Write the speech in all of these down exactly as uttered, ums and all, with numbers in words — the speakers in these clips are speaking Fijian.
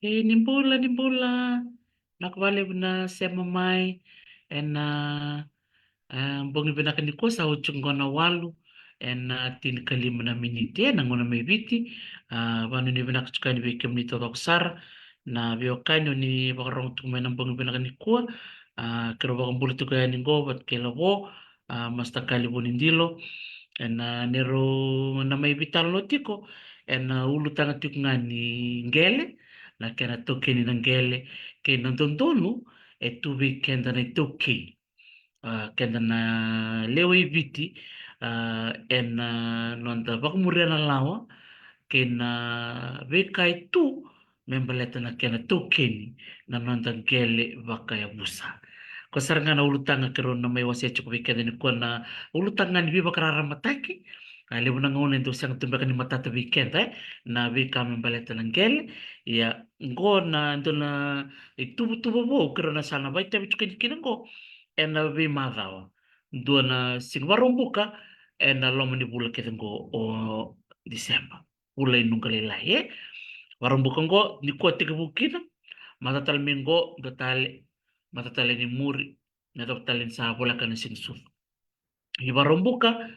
Kei ni bula, ni bula. Vinaka vakalevu na sema mai ena, a, bogi vinaka nikua, sa oti qo na walu ena tinikalima na miniti ena gauna mai Viti. A, vanuinui vinaka tiko yani vei kemuni taucoko sara na veiwekani oni vakarorogo tiko mai na bogi vinaka nikua. A, keirau vakabula tiko yani qo vata kei Lavo, a, Master Kali Vunidilo. Ena neirau na mai veitalanoa tiko ena ulutaga tiko ga ni qele, na kena taukeni na qele, kei na dodonu e tu vei keda na itaukei, a, keda na lewe i Viti, a, ena noda vakamuria na lawa kei na veika e tu me baleta na kena taukeni na noda qele vakayavusa. Ko sara ga na ulutaga keirau na mai wasea tiko vei keda nikua, na ulutaga ga ni veivakararamataki. A, levu na gauna e dau sega tu beka ni matata vei keda, e, na veika me baleta na qele. Ia, qo na dua na ituvatuva vou keirau na sa na vakaitavi tiko yani kina qo ena veimacawa, dua na siga Vakaraubuka ena loma ni vula kece qo o Tiseba. Vula i nuqa lailai, e? Vakaraubuka qo, nikua tekivu kina, matatale mai qo, dua tale, matatale ni muri, na yacova tale ni sa voleka na siga Sucu. Ni Vakaraubuka,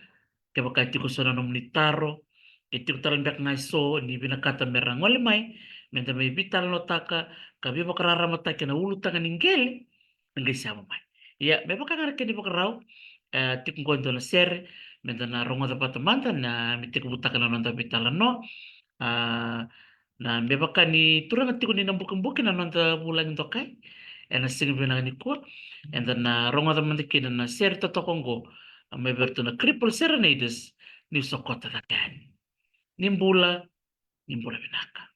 kevaka e tiko so na nomuni taro, e tiko tale beka ga e so ni vinakata me ra gole mai, me da mai veitalanoataka ka veivakararamataki na ulutaga ni qele, me qai sema mai. Ia, me vaka ga na kena ivakarau, e, tiko qo e dua na sere me da na rogoca vata mada na me tekivutaka na noda veitalanoa. A, na me vaka ni turaga tiko ni Nabukebuke na noda vulagi dokai ena siga vinaka nikua, eda na rogoca mada kina na sere totoka qo mai vei iratou na Cripple Serenaders, niu sokota cake yani. Ni bula, ni bula vinaka.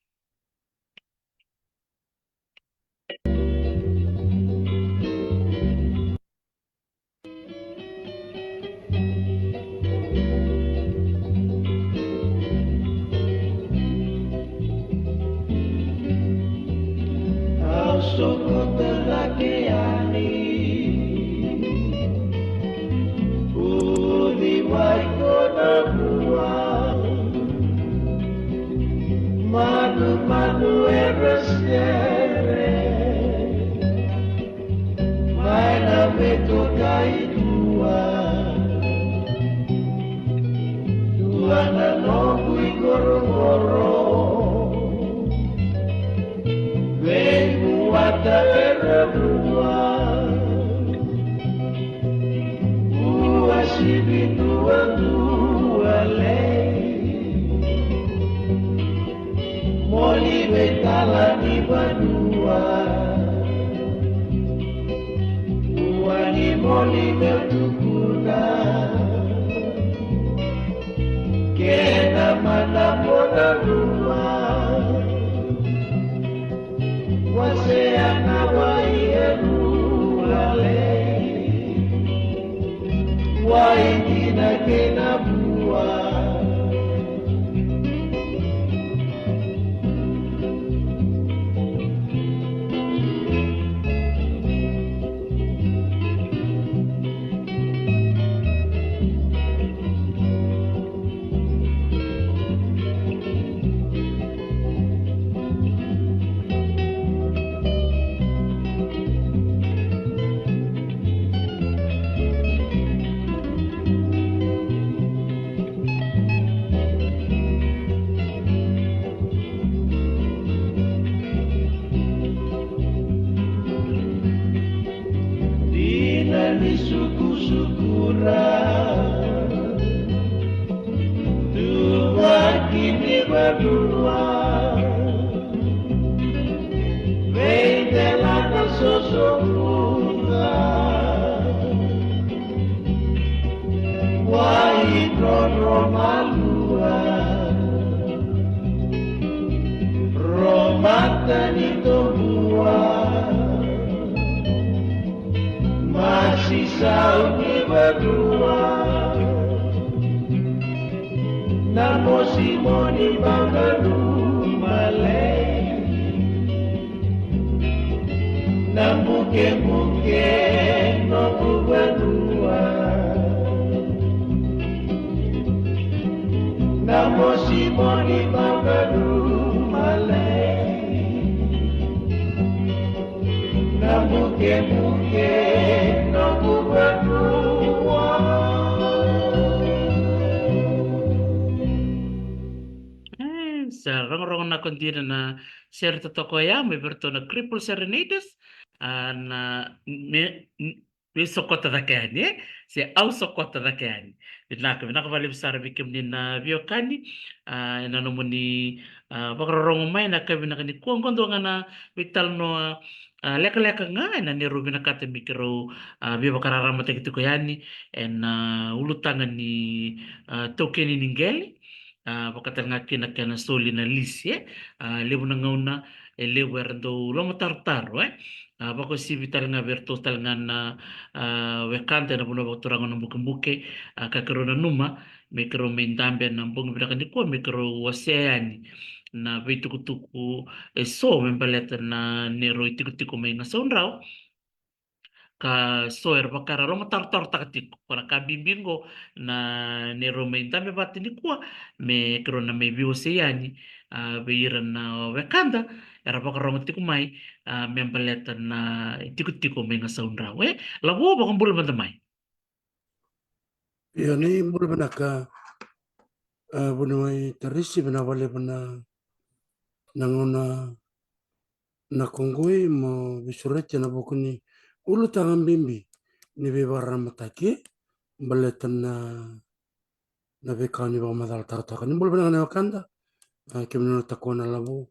Au sokota cake yani, uciwai ko na vua. Manumanu era sere mai na veitokai dua, dua na noqu iqoroqoro. Veivuata era vua, ua sivi duadua lei. Moli veitala ni vanua, ua ni moli meu tukuna. Kena mana mo na lua, wasea na wai e rua lei, wai dina kei na vua. Dina ni sukusukura, tuvaki ni vanua, veidelana sosokuca, wai drodro malua, romata ni tobua, masi sau ni vanua, na mosi moni vakalumalei. Na bukebuke noqu vanua, na mosi moni vakalumalei. Bukebuke na kuvanua. E, sa rogorogo na kodina na sere totoka ya mai vei iratou na Cripple Serenaders. A, na me, me sokota cake yani, e? Se au sokota cake yani. Vinaka, vinaka vakalevu sara vei kemuni na veiwekani. A, ena nomuni, a, vakarorogo mai na ka vinaka nikua, qo dua ga na veitalanoa, a, lekaleka ga ena neirau vinakata me keirau, a, veivakararamataki tiko yani ena, a, ulutaga ni, a, taukeni ni qele. A, vakatalega kina kena soli na lisi, e? A, levu na gauna, e levu era dau lomatarotaro, e? A, vakauasivi talega vei iratou talega na, a, wekada ena vanua vakaturaga o Nabukebuke, a, ka keirau nanuma me keirau mai dabe ena bogi vinaka nikua me keirau wasea yani na veitukutuku eso me baleta na neirau itikotiko mai Gasaudrau. Ka so era vaka era lomatarotarotaka tiko. Ko na ka bibi qo na neirau mai dabe vata nikua me keirau na mai veiwasei yani, a, vei ira na wekada era vakarogo tiko mai, a, me baleta na itikotiko mai Gasaudrau, e? Lavo, vakabula mada mai. Io, ni bula vinaka, a, vuniwai Tarisi, vinaka vakalevu na, na gauna na koqoi mo veisureti ena vuku ni ulutaga bibi ni veivakararamataki baleta na, na veika ni vakamacala tarotaka. Ni bula vinaka na wekada, a, kemuni na takona Lavo,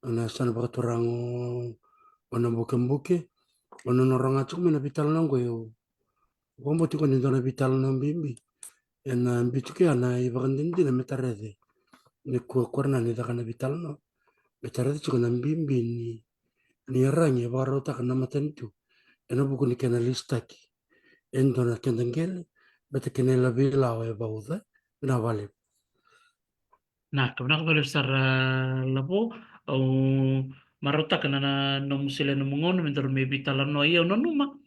na yasana vakaturaga o Nabukebuke. O na rogoca tiko mai na veitalanoa qo, au vakabauta tiko ni dua na veitalanoa bibi. Ena biu tiko ya na ivakadinadina me tarece. Ni kua, kua na ni caka na veitalanoa me tarece tiko na bibi ni, ni iyaragi e vakarautaka na matanitu ena vuku ni kena lisitaki e dua na keda qele, baleta kena ilavelave e vauca. Vinaka vakalevu. Na, ka vinaka vakalevu sara, a, Lavo. Au marautaka na, na nomu solia nomu gauna me daru mai veitalanoa, ia au nanuma,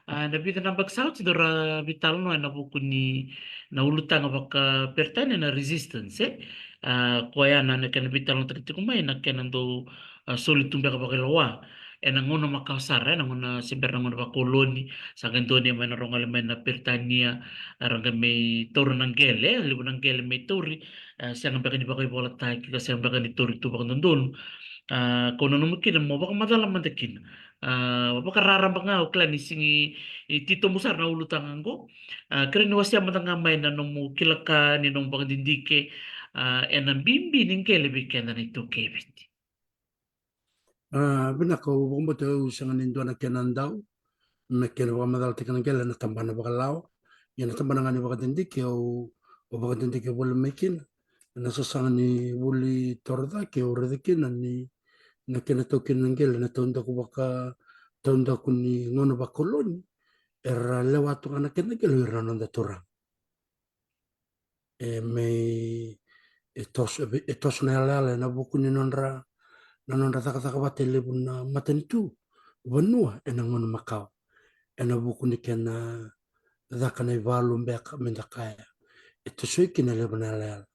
a, na vica na yabaki sa oti daru a veitalanoa ena vuku ni na ulutaga vakaperitania na resistance, e? A, koya na, na kena veitalanoataki tiko mai na kena dau, a, soli tu beka vakailoa ena gauna makawa sara, ena gauna se bera na gauna vakoloni, sa qai donuya mai na rogale mai na Peritania, era qai mai taura na qele, e, levu na qele mai tauri, e, sega beka ni vakaivolataki, ka sega beka ni tauri tu vakadodonu. A, ko nanuma kina mo vakamacala mada kina. A, vakararaba ga, au kila ni sigi, e, titobu sara na ulutaga qo. A, kerea ni wasea mada ga mai na nomu kila ka ni nomu vakadidike, a, ena bibi ni qele vei keda na iTaukei e Viti. A, vinaka, au vakabauta au sega ni dua na kena dau me kena vakamacalataki na qele ena tabana vakalawa. Ia na tabana ga ni vakadidike au, au vakadidike voli mai kina. Ena sasaga ni vuli torocake au raica kina ni na kena taukeni na qele na taudaku vaka, taudaku ni gauna vakoloni, era lewa tu ga na kena qele o ira na noda turaga. E mai, e toso, e toso na yalayala ena vuku ni nodra, na nodra cakacaka vata e levu na matanitu vanua ena gauna makawa, ena vuku ni kena caka na ivalu beka me da kaya e tosoi kina e levu na yalayala.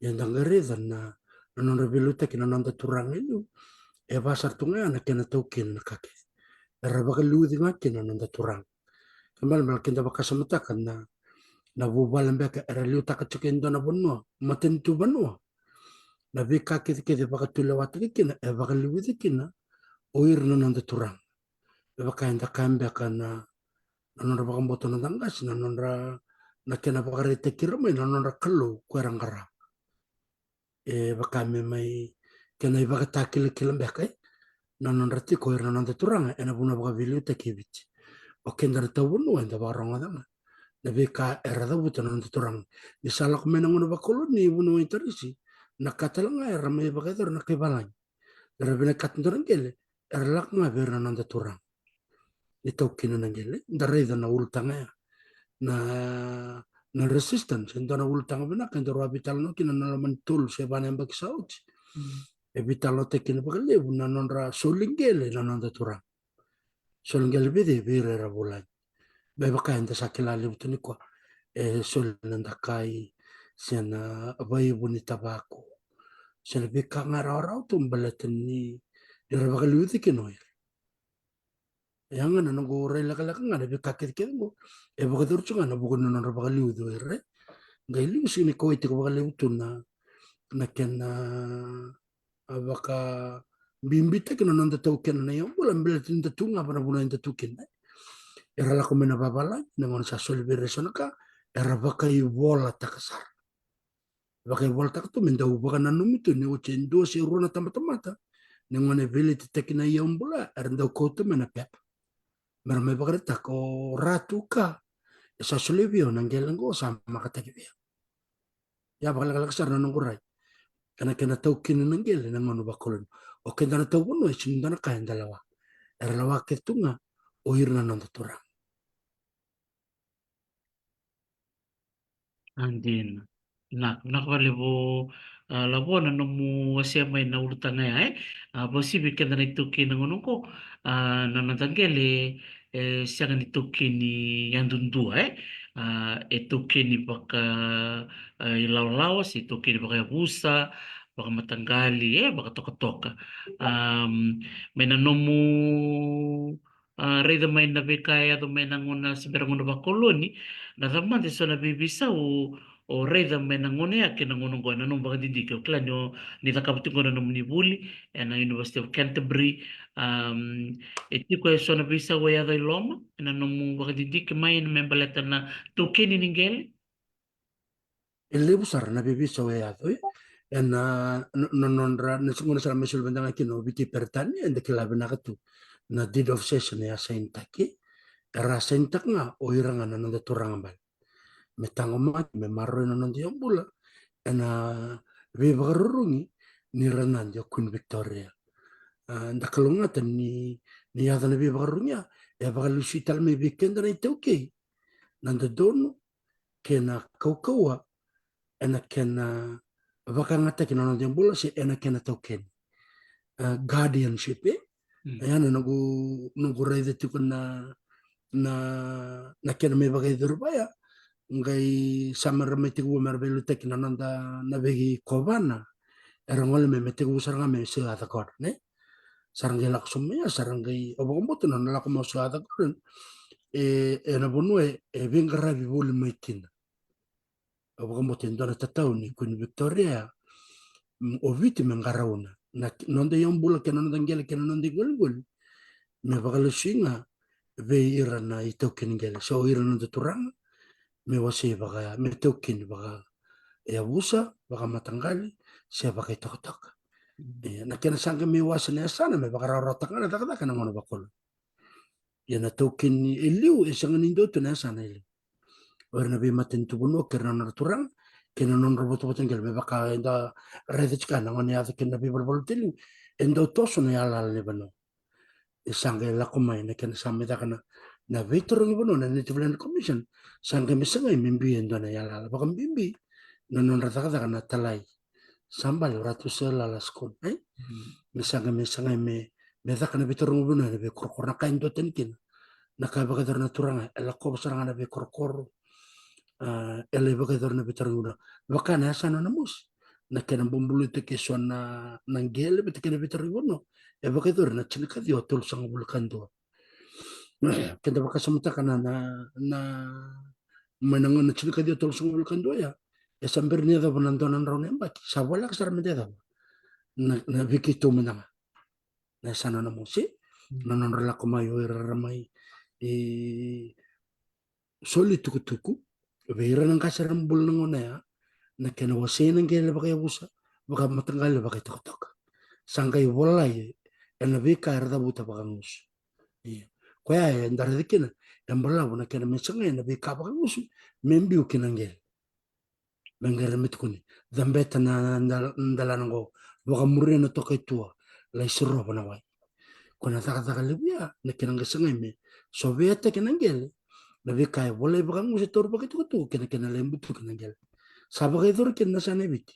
Ia da qai raica na, na nodra veiliutaki na noda turaga e liu, e vaka sara tu ga ya na kena taukeni na ka kece. Era vakaliuci ga kina na noda turaga. Ka balebale ke da vakasamataka na, na vuvale beka era liutaka tiko e dua na vanua, matanitu vanua. Na veika kecekece e vakatulewataki kina, e vakaliuci kina o ira na noda turaga. E vaka eda kaya beka na, na nodra vakabauta na noda qase, na nodra, na kena vakaraitaki ira mai na nodra kalou ko era qarava. E vaka me mai kena ivakatakilakila beka, e, na nodra tiko o ira na noda turaga ena vanua vakaveiliutaki e Viti. O keda na tauvanua eda vakarogoca ga na veika era cavuta na noda turaga. Ni sa lako mai na gauna vakoloni, vuniwai Tarisi, na ka tale ga era mai vakayacora na kai valagi. Era vinakata dua na qele, era lako ga vei ira na noda turaga. Ni tau kina na qele, da raica na ulutaga ya. Na, na resistance, e dua na ulutaga vinaka, e daru a veitalanoa kina na loma ni tolu se va na yabaki sa oti. Mm. E veitalanoataki kina vakalevu na nodra soli qele na noda turaga. Soli qele vei cei? Vei ira era vulagi. Me vaka eda sa kila levu tu nikua, e soli na dakai, se na vaivu ni tavako, se na veika ga rawarawa tu baleta ni, ni ra vakaliuci kina o ira. Ia ga na noqu rai lekaleka ga na veika kecekece qo e vakayacori tu ga ena vuku ni nodra vakaliuci o ira. Qai liu sega ni kauwai tiko vakalevu tu na, na kena a vakabibitaki na noda taukena na iyaubula, baleta ni da tu ga vaka na vanua eda tu kina. Era lako mai na vavalagi, na gauna sa soli vei ira eso na ka, era vakaivolataka sara. Vakaivolataka tu me dau vakananumi tu ni oti e dua se rua na tabatamata ni gauna e veiletitaki na iyaubula, era dau kauta mai na pepa me ra mai vakaraitaka, o Ratu ka, e sa solia vei au na qele qo, sa makataki vei au. Ia vakalekaleka sara na noqu rai ena kena taukeni na qele ena gauna vakoloni. O keda na tauvanua e sega ni dua na ka eda lewa. Era lewa kece tu ga o ira na noda turaga. A dina. Na, vinaka vakalevu, a, Lavo, na nomu wasea mai na ulutaga ya, e? A, vakauasivi keda na iTaukei na gauna oqo, a, na noda qele e sega ni taukeni yadudua, e? A, e taukeni vaka, a, ilawalawa, se taukeni vakayavusa, vakamataqali, e, vakatokatoka. Am, mai na nomu a, raica mai na veika e yaco mai na gauna se bera gauna vakoloni, na cava mada eso na veiveisau o, o raica mai na gauna ya kei na gauna oqo ena nomu vakadidike? O kila ni o, ni cakava tiko na nomuni vuli ena University of Canterbury. Am, e tiko eso na veisau e yaco i loma ena nomu vakadidike mai me baleta na taukeni ni qele? E levu sara na veiveisau e yaco, e, ena, no, no, nodra, na gauna sara mai soli vei da ga kina o Viti Peritania, eda kila vinaka tu na deed of cession e a sainitaki. Era a sainitaka ga o ira ga na noda turaga bale me taqomaki, me maroroi na noda iyaubula ena veivakarurugi ni ranadi o Queen Victoria. A, da kalougata ni, ni yaco na veivakarurugi ya, e vakalesui tale mai vei keda na iTaukei na dodonu kei na kaukauwa ena kena vakayagataki na noda iyaubula se ena kena taukeni. A, guardianship, e? Mm. Ia na noqu, noqu raica tiko na, na, na kena mai vakayacori vaya, qai sa mera mai tekivu mera veiliutaki na noda na veikovana. Era gole mai me tekivu sara ga me Sir Arthur Gordon, ne? Sa ra qai lako sobu mai ya, sa ra qai, au vakabauta na nona lako mai o Sir Arthur Gordon, e, ena vanua e, e veiqaravi voli mai kina. Au vakabauta e dua na tatau ni Queen Victoria, mm, o Viti me qarauna na noda iyaubula kei na noda qele kei na noda iqoliqoli me vakalesui ga vei ira na itaukei ni qele, se o ira na noda turaga, me wasei vaka, me taukeni vakayavusa, vakamataqali, se vakaitokatoka. Mm. E, na kena sa qai mai wase na yasana me vakarawarawataka ga na cakacaka ena gauna vakoloni. Ia na taukeni e liu, e sega ni dua tu na yasana e liu. O ira na veimatanitu vanua kei ira na nodra turaga kei na nodra ivotavota ni qele, me vaka eda raica tiko na gauna e yaco kina na veivaluvaluti e liu, e dau toso na yalayala ni vanua. E sa qai lako mai na kena sa mai caka na, na veitarogi vanua, na Native Land Commission, sa qai mai sagai me biu e dua na yalayala, vakabibi na nodra cakacaka na talai. Sa bale o Ratu Sir Lala Scott, e? Mm. Me sa qai mai sagai me, me caka na veitarogi vanua ena veikorokoro, na ka e duatani kina. Na ka e vakayacora na turaga, e lakova sara ga na veikorokoro. A, e lai vakayacora na veitarogi vanua. Vaka na yasana o Namosi, na kena bubului tiko eso na, na qele vata kei na veitarogi vanua, e vakayacori na tinikaciwa tolusagavulu ka dua. Keda vakasamataka na, na, na, mai na gauna tinikaciwa tolusagavulu ka dua ya, e sa bera ni yacova na dua na drau na yabaki, sa voleka sara me da yacova na, na vei keitou mada ga na yasana o Namosi. Mm. Na nodra lako mai o ira ra mai, e, soli tukutuku vei ira na qase era bula na gauna ya, na kena wasei na qele vakayavusa, vakamataqali, vakaitokatoka. Sa qai volai ena veika era cavuta vakagusu. Io. Koya eda raica kina e balavu na kena mai sagai na veika vakagusu me biu kina na qele. Me qai ra me tukuni, cabeta na, na, na delana qo, vakamuria na toka i tua, lai sirova na wai. Ko na cakacaka levu ya, na kena qai sagai me soveataki na qele, na veika e volai vakagusu, e tauri vakaitukutuku kei na kena lai butuki na qele. Sa vakayacori kina na yasana e Viti.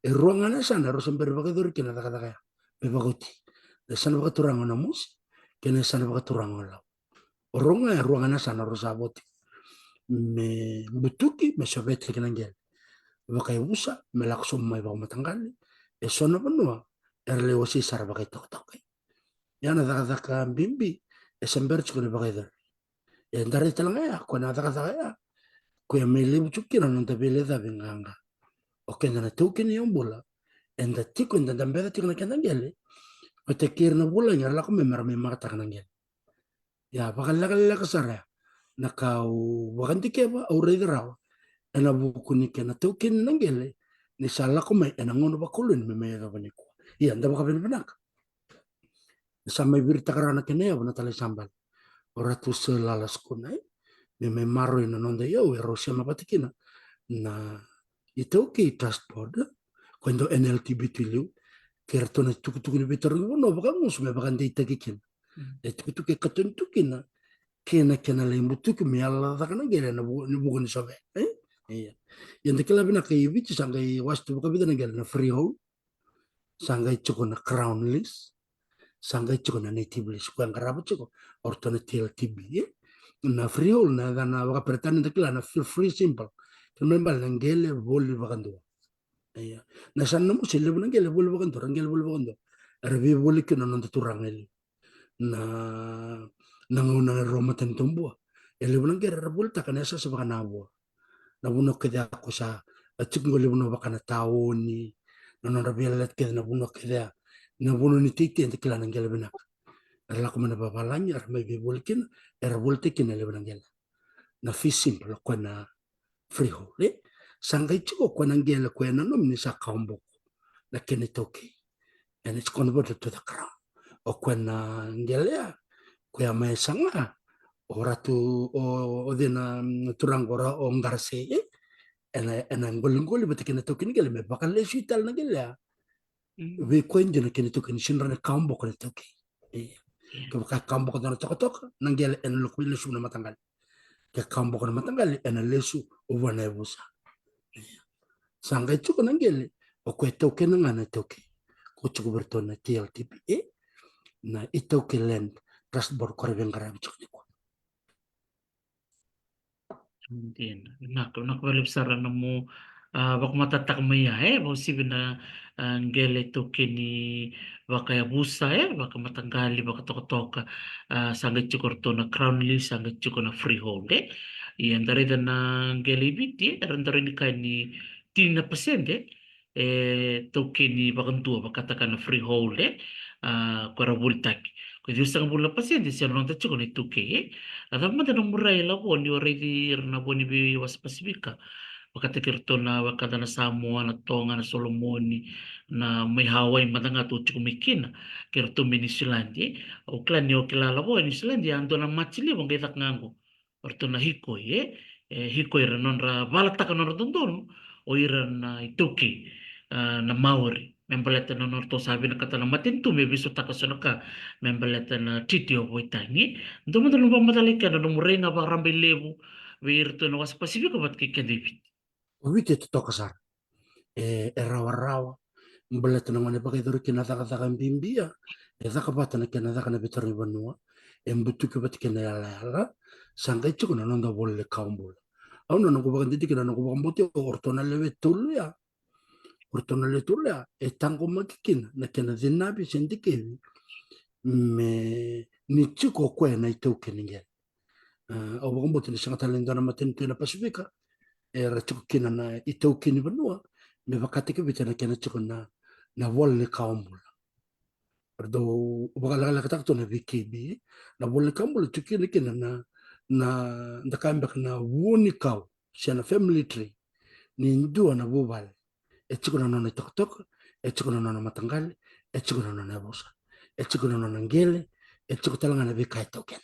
E rua ga na yasana rau sa bera vakayacori kina na cakacaka ya me vakaoti. Na yasana vakaturaga o Namosi kei na yasana vakaturaga o Lau. O rau ga e rua ga na yasana rau sa vo tiko me butuki, me soveataki na qele vakayavusa, me lako sobu mai vakamataqali. Eso na vanua era lai wasei sara vakaitokatoka. Ia na cakacaka bibi e se bera tiko ni vakayacori. E da raica tale ga ya, ko na cakacaka ya, ko ya mai levu tiko kina na noda veilecavi qaqa. O keda na taukei ni yaubula, eda tiko, eda da beca tiko na keda qele vata kei ira na vulagi era lako mai mera mai makataka na qele. Ia, vakalekaleka sara ya na ka au vakadikeva, au raica rawa ena vuku ni kena taukeni na qele ni sa lako mai ena gauna vakalou ni me mai yacova nikua. Ia, da vakavinavinaka. Sa mai viritaka rawa na kena yavu na tala i Sabala, o Ratu Sir Lala Sukuna, e, me mai maroroi na noda iyau e rau sema vata kina na iTaukei Trust Board, ko e dau N L T B tu i liu, kei ratou na itukutuku ni veitarogi vanua vakagusu me vakadeitaki kina. Mm. E tukutuku e katoni tu kina kei na kena lai butuki me yala caka na qele ena vu-, ni vuku ni sove, e? Ia. Ia, da kila vinaka i Viti sa qai wase tu vakavica na qele, na freehold, sa qai tiko na crown lease, sa qai tiko na native lease, ko e qarava tiko o ratou na T L T B, e? Na freehold na yacana vakaperitania, da kila, na free, free simple. Kena ibalebale na qele voli vakadua. Ia. Na yasana na mosi, e levu na qele voli vakadua, ra qele voli vakadua. Era veivoli kina na noda turaga e liu. Na, na gauna era matanitu bua, e levu na qele era volitaka na yasayasa vakanavua. Na vanua kece ya ko sa, a, tiko qo, levu na vaka na taoni, na nodra veiyalayalati kece na vanua kece ya. Na vanua ni teitei, da kila na qele vinaka. Era lako mai na vavalagi, era mai veivoli kina, era volitaki kina e levu na qele. Na fee simple, ko e na freehold, e? Sa qai tiko ko e na qele ko e nanumi ni sa kawaboko na kena itaukei. And it's converted to the crown. O ko e na qele ya, ko ya mai saga o Ratu, o, o cei na, mm, turaga qo, o Qarase, e? Ena, ena qoliqoli vata kei na taukei ni qele me vakalesuitaki na qele ya. Mm. Vei koya dina kei na itaukei, ni sega ni rawa ni kawaboko na itaukei. Ia. Ia. Kevaka e kawaboko na tokatoka, na qele ena lako mai lesu na mataqali. Ke kawaboko na mataqali, ena lesu vua na yavusa. Ia. Sa qai tiko na qele, o koya e taukena ga na itaukei. Ko tiko vei ratou na T L T B, e? Na iTaukei Land Trust Board ko ra veiqaravi tiko nikua. Dina. Vinaka, vinaka vakalevu sara na nomu, a, vakamatatataka mai ya, e, vakauasivi na, a, qele taukeni vakayavusa, e, vakamataqali, vakatokatoka, a, sa qai tiko ratou na crown lease, sa qai tiko na freehold, e. Ia, da raica na qele i Viti, e, era dau rai ni kaya ni tini na pasede, e, taukeni vakadua, vakataka na freehold, e, a, ko era volitaki. Ko e ciwasagavulu na pasede se na noda tiko na itaukei, e. A cava mada na nomu rai, Lavo, ni o raici ira na vo ni veiwasa Pasifika, vakataki iratou na wekada na Samoa, na Toga, na Solomoni, na mai Hawaii mada ga tou tiko mai kina, kei iratou mai Niusiladi, e. Au kila ni o kila, Lavo, e Niusiladi, e a dua na maji levu qai caka ga qo. O ratou na hikoi, e, e, hikoi ira, nodra valataka nodra dodonu o ira na itaukei, a, na Maori, me baleta na nodratou sa vinakata na matanitu me veisautaka so na ka me baleta na Treaty of Waitangi. Dou mada na vakamacala i keda, na nomu rai ga vakarabailevu vei iratou na wasa Pasifika vata kei keda i Viti. O Viti e totoka sara. E, e rawarawa. Baleta na gauna e vakayacori kina na cakacaka bibi ya, e caka vata na kena caka na veitarogi vanua, e butuki vata kei na yalayala, sa qai tiko na noda ivola ni kawa bula. Au na noqu vakadidike, na noqu vakabauta, o ratou na lewe tolu ya, o ratou na lewe tolu ya e taqomaki kina na kena cinavi se dikevi me ni tiko o koya na itaukei ni qele. A, au vakabauta ni sega tale ni dua na matanitu ena Pasifika era tiko kina na itaukei ni vanua me vakataki Viti ena kena tiko na, na ivola ni kawa bula. Ratou vakalekalekataka tu na V K B, na ivola ni kawa bula tiko kina, kina na, na, da kaya beka na vunikau se na family tree ni dua na vuvale. E tiko na nona itokatoka, e tiko na nona mataqali, e tiko na nona yavusa, e tiko na nona qele, e tiko tale ga na veika e taukena.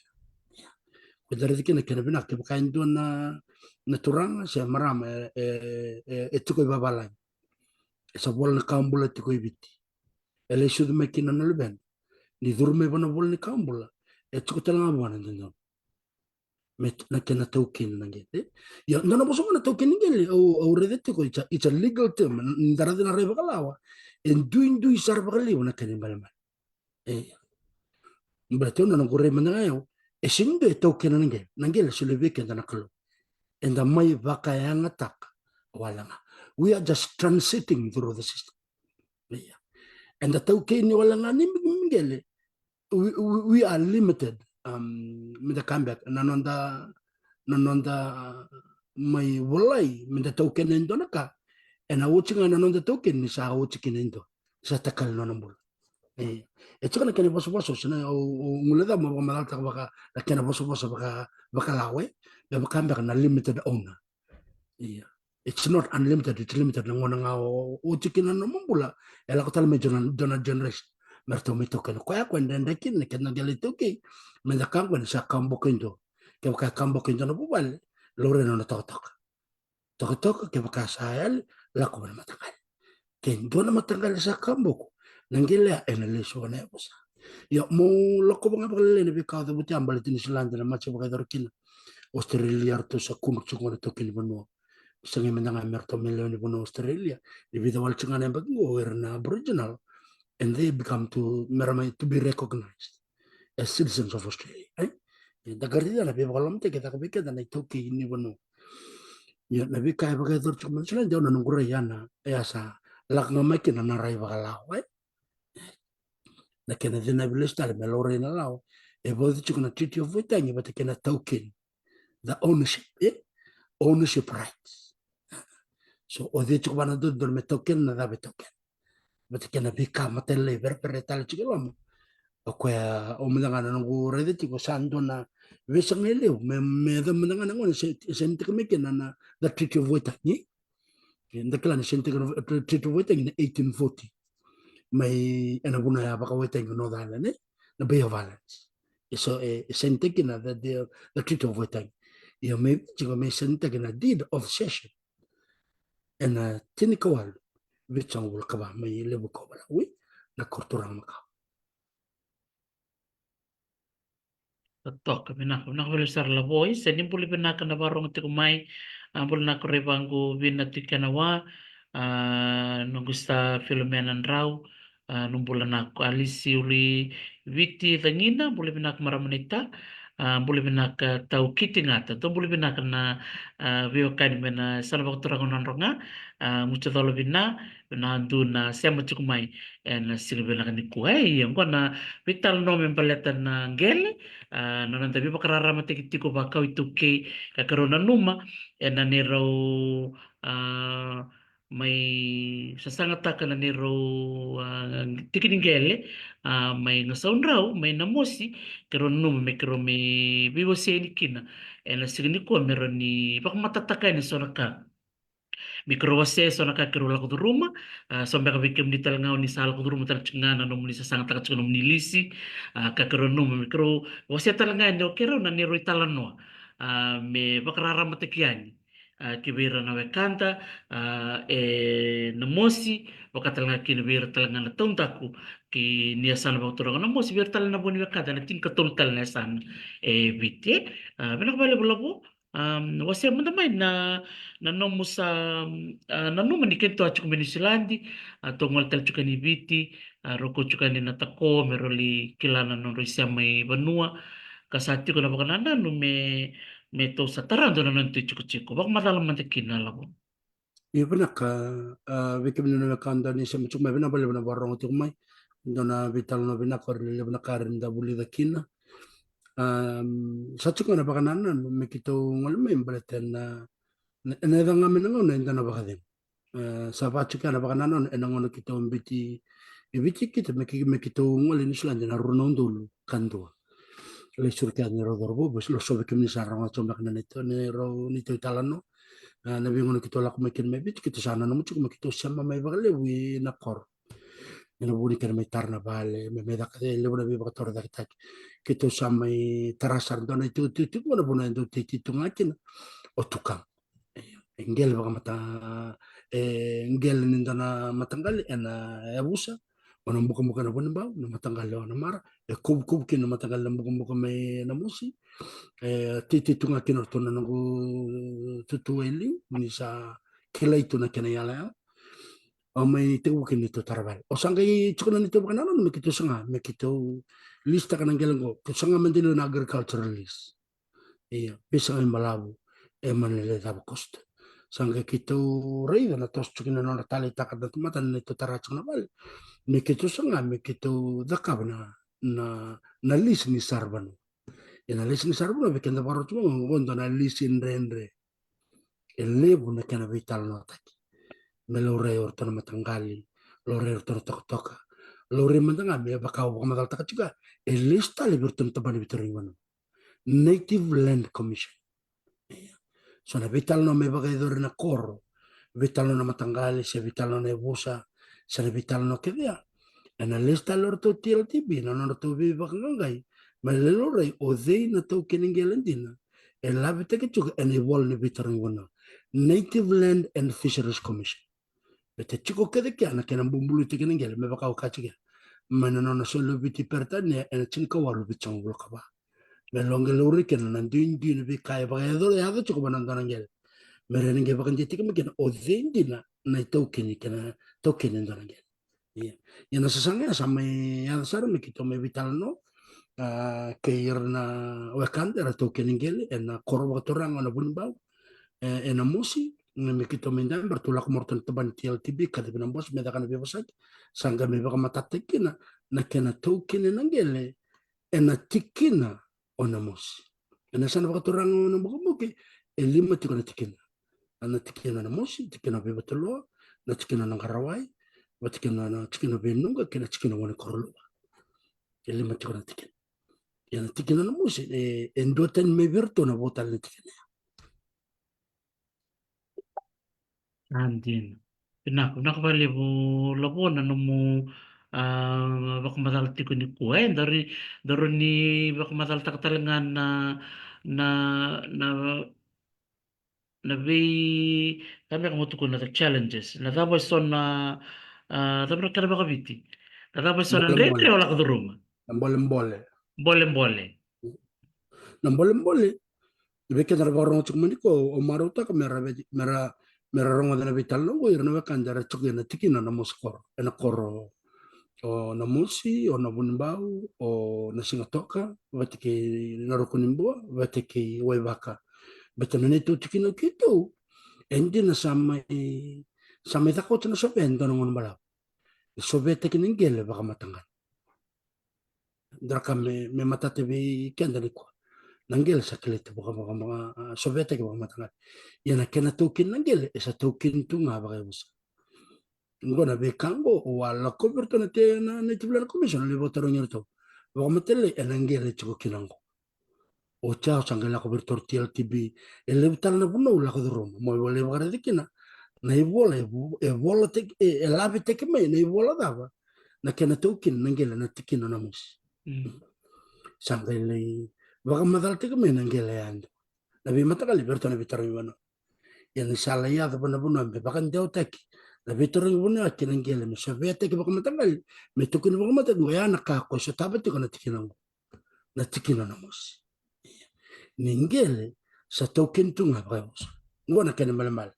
Ia. Ko da raica kina, kena vinaka, kevaka e dua na, na turaga se marama e, e, e, e tiko i vavalagi, e sa ivola ni kawa bula tiko i Viti, e lai sucu mai kina na luvena, ni curu mai vua na ivola ni kawa bula, e tiko tale ga vua na dodonu me na kena taukeni na qele. Ia, dua na vosa ga na taukeni qele, au, au raica tiko, it's a, it's a legal term, ni da raica na rai vakalawa, e duidui sara vakalevu na kena ibalebale. E, baleta na noqu rai mada ga o yau, e sega ni dua e taukena na qele, na qele e solia vei keda na Kalou. Eda mai vakayagataka wale ga. We are just transiting through the system. Ia. Eda taukeni wale ga ni qele, we, we, we are limited um, me da ka beka na noda, na noda mai volai me da taukena e dua na ka, ena oti ga na noda taukena ni sa oti kina e dua, ni sa takali na nona bula. E, e tiko na kena vosavosa, se na o, o gule ca mo vakamacalataka vaka na kena vosavosa vaka, vakalawa, e, me vaka beka na limited owner. Ia. It's not unlimited, it's limited. Na gauna ga o, o oti kina na nomu bula, e lako tale mai dua na, dua na generation me ratou mai taukena. Koya koya e dredre kina na kena qele iTaukei me da ka qo ni sa ka boko e dua. Kevaka e ka boko e dua na vuvale, laurai na nona tokatoka. Tokatoka, kevaka sa yali, lako mai na mataqali. Ke dua na mataqali sa ka boko, na qele ya ena lesu na yavusa. Ia mo lako vaka ga vakalailai na veika o cavuta ya baleti Niusiladi na maji vakayacori kina. Australia ratou sa kudru tiko na taukei ni vanua. Sa qai mada ga me ratou mai lewe ni vanua Australia. Ni vica wale tiko ga na yabaki qo era na Aboriginal. And they become to, me ra mai to be recognized as citizens of Australia, e? Ia, da qai raica na veivakalolomataki e caka vei keda na itaukei ni vanua. Ia, na veika e vakayacori tiko mai Niusiladi, au na noqu rai ya na, e a sa lako ga mai kina na rai vakalawa, e? Na kena cinavi lesu tale me laurai na lawa. E vauci tiko na Treaty of Waitangi vata kei na taukeni. The ownership, e? Ownership rights. So, o cei tiko vua na dodonu me taukena, na cava e taukena. Vata kei na veika matailalai verevere tale tiko e loma. O koya, au mada ga na noqu raica tiko sa dua na veisiga e levu me, me yaco mada ga na gauna e se, e sainitaki mai kina na, na Treaty of Waitangi. E, da kila ni sainitaki na Treaty of Waitangi na eighteen forty. Mai ena vanua ya vakawaitangi o North Island, e? Na Bay of Islands. E so, e, e sainitaki na the, the, the Treaty of Waitangi. Ia me Viti qo me sainitaki na Deed of Cession ena tinikawalu vitusagavulu ka va mai Levuka, Ovalau, na koro turaga makawa. Totoka, vinaka, vinaka vakalevu sara Lavo. Isa, ni bula vinaka na vakarorogo tiko mai. A, bula vinaka Rai Vaqu, Vina Tuikenawa, a, noqu sa Filomena Drau, a, nu bula vinaka Alisi Uli Viti Cagina, bula vinaka marama naita, a, bula vinaka Tau Kiti Gata, dou bula vinaka na, a, veiwekani mai na yasana vakaturaga o Nadroga, a, Mutucola Vina, na dou na sema tiko mai ena siga vinaka nikua. E, ia, qo na veitalanoa me baleta na qele, a, na noda veivakararamataki tiko vakau iTaukei, ka keirau nanuma ena neirau, a, mai sasagataka na neirau, a, tiki ni qele, a, mai Gasaudrau, mai Namosi, keirau nanuma me keirau mai veiwasei yani kina ena siga nikua me rawa ni vakamatatataka yani eso na ka. Me keirau wasea eso na ka keirau lako curuma, a, so beka vei kemuni tale ga o ni sa lako curuma tale tiko ga na nomuni sasagataka tiko nomuni lisi, a, ka keirau nanuma me keirau wasea tale ga yani o keirau na neirau italanoa, a, me vakararamataki yani, a, ki vei ira na wekada, a, e Namosi, vaka tale ga kina vei ira tale ga na taudaku ki ni yasana vakaturaga o Namosi, vei ira tale na vo ni wekada na tinikatolu tale na yasana e Viti, e. A, vinaka vakalevu Lavo. Am, wasea mada mai na, na nomu sa, a, nanuma ni keitou a tiko mai Niusiladi, a, tou gole tale tiko yani i Viti, a, rau kau tiko yani na tako me rau lai kila na nodrau isema i vanua, ka sa tiko na vakanananu me, me tou sa tara dua na nodatou itikotiko. Vakamacala mada kina Lavo. Io, vinaka, a, vei kemuni na wekada ni sema tiko mai, vinaka vakalevu na vakarorogo tiko mai. Dua na veitalanoa vinaka, o ira levu na ka era da vulica kina. Am, sa tiko ga na vakanananu me keitou gole mai baleta na, na, ena yaco ga mai na gauna e dua na vakacegu. E, sa va tiko ga na vakanananu ena gauna keitou biuti i Viti keitou me kei, me keitou gole i Niusiladi ena rua na udolu ka dua. Lai sureti yani na neirau cauravou, vei, lako sobu vei kemuni sa rogoca tiko beka na neitou, neirau, neitou italanoa. A, na veigauna keitou lako mai kina mai Viti, keitou sa nanuma tiko me keitou sema mai vakalevu ina koro. Ena vuku ni kena mai tara na vale, me, me caka e levu na veivakatorocaketaki. Keitou sa mai tara sara dua na itikotiko, tiko na vanua e dau teitei tu ga kina o Tukaga. E qele vakamata, e qele ni dua na mataqali ena yavusa, o Nabukabuka na Vunibau, na mataqali o Namara, e kovukovu kina na mataqali Nabukabuka mai Namosi. E teitei tu ga kina o ratou na noqu tutu e liu, ni sa kilai tu na kena iyalayala. O mai tekivu kina neitou tara vale. O sa qai tiko na neitou vakanananu me keitou saga, me keitou lisitaka na qele qo, keitou saga me deliu na agricultural lease. Ia, veisagai balavu e Manilele Cava Coast. Sa qai keitou raica na toso tiko na nodra taleitaka na tamata na neitou tara tiko na vale. Me keitou saga, me keitou cakava na, na, na lease ni saravanua. Ia na lesi ni saravanua vei keda vakarau tiko qo, qo dua na lesi dredre. E levu na kena veitalanoataki. Me laurai o ratou na mataqali, laurai o ratou na tokatoka, laurai mada ga me vaka au vakamacalataka tiko ya, e lesu tale vei ratou na tabana veitarogi vanua. Native Land Commission. Ia. So na veitalanoa me vakayacori na koro, veitalanoa na mataqali, se veitalanoa na yavusa, se na veitalanoa kece ya, ena lesu tale o ratou T L T B na nodratou veivakaqaqai, me lai laurai o cei na taukei ni qele dina e lavitaki tiko ena ivola ni veitarogi vanua, Native Land and Fisheries Commission. Baleta tiko kece kea na kena bubului tiko na qele, me vaka au kaya tiko ya, mai na nona soli o Viti Peritania ena tinikawalu vitusagavulu ka va. Me ra qai laurai kina na duidui ni veika e vakayacori, yaco tiko vua na dua na qele. Me ra na qai vakadeitaki mai kina o cei dina na itaukei ni kena, taukei ni dua na qele. Ia. Ia na sasaga ya sa mai yaco sara me keitou mai veitalanoa, a, kei ira na wekada era taukei ni qele ena koro vakaturaga o Navunibau, e, e Namosi, me keitou mai dabe, ratou lako mai o ratou na tabana ni T L T B, kacivi na bose me caka na veivosaki, sa qai mai vakamatatataki kina na kena taukeni na qele ena tikina o Namosi. Ena yasana vakaturaga o Nabukebuke, e lima tiko na tikina. Na tikina o Namosi, tikina o Veivataloa, na tikina o Naqarawai, vata kei na tikina o Veinuqa, kei na tikina o Wanikoroiluva. E lima tiko na tikina. Ia na tikina o Namosi, e, e duatani mai vei iratou na vo tale na tikina ya. A, dina. Vinaka, vinaka vakalevu Lavo na nomu, a, vakamacala tiko nikua. E, daru, daru ni vakamacalataka tale ga na, na, na, na vei, ka me ka mo tukuna, the challenges. Na cava eso na, a, cava na kena vakaviti. Na cava eso na dredre o lako curuma. Na bolebole. Bolebole. Na bolebole. Vei keda ra vakarorogo tiko mai nikua, au marautaka me ra vei, me ra, me ra rogoca na veitalanoa qo ira na wekada era tiko ena tikina o Namosi koro, ena koro o Namosi, o Navunibau, o Nasigatoka, vata kei Narukunibua, vata kei Waivaka. Baleta na neitou tikina o keitou, e dina sa mai, sa mai caka oti na sovea ena dua na gauna balavu. E soveataki na qele vakamataqali. Dua na ka me, me matata vei keda nikua. Na qele sa kilai tu vaka, vaka, vaka, a, soveataki vakamataqali. Ia na kena taukeni na qele, e sa taukeni tu ga vakayavusa. Qo na veika qo au a lakovi iratou na T-, na, na Native Land Commission, na lai vakatarogi iratou. Vakamatalei, ena qele tiko kina qo. Oti au sa qai lako vei iratou T L T B, e levu tale na vanua au lako curuma. Mo lai vakaraica kina na ivola, e vo-, e volataki, e, e lavitaki mai na ivola cava na kena taukeni na qele ena tikina o Namosi. Mm. Sa qai lai vakamacalataki mai na qele yadua. Na veimataqali vei iratou na veitarogi vanua. Ia ni sa lai yaco vua na vanua me vakadewataki na veitarogi vanua kei na qele me soveataki vakamataqali, me taukeni vakamataqali, qo ya na ka ko e sotava tiko na tikina qo. Na tikina o Namosi. Ia. Ni qele sa taukeni tu ga vakayavusa. Qo na kena malemale.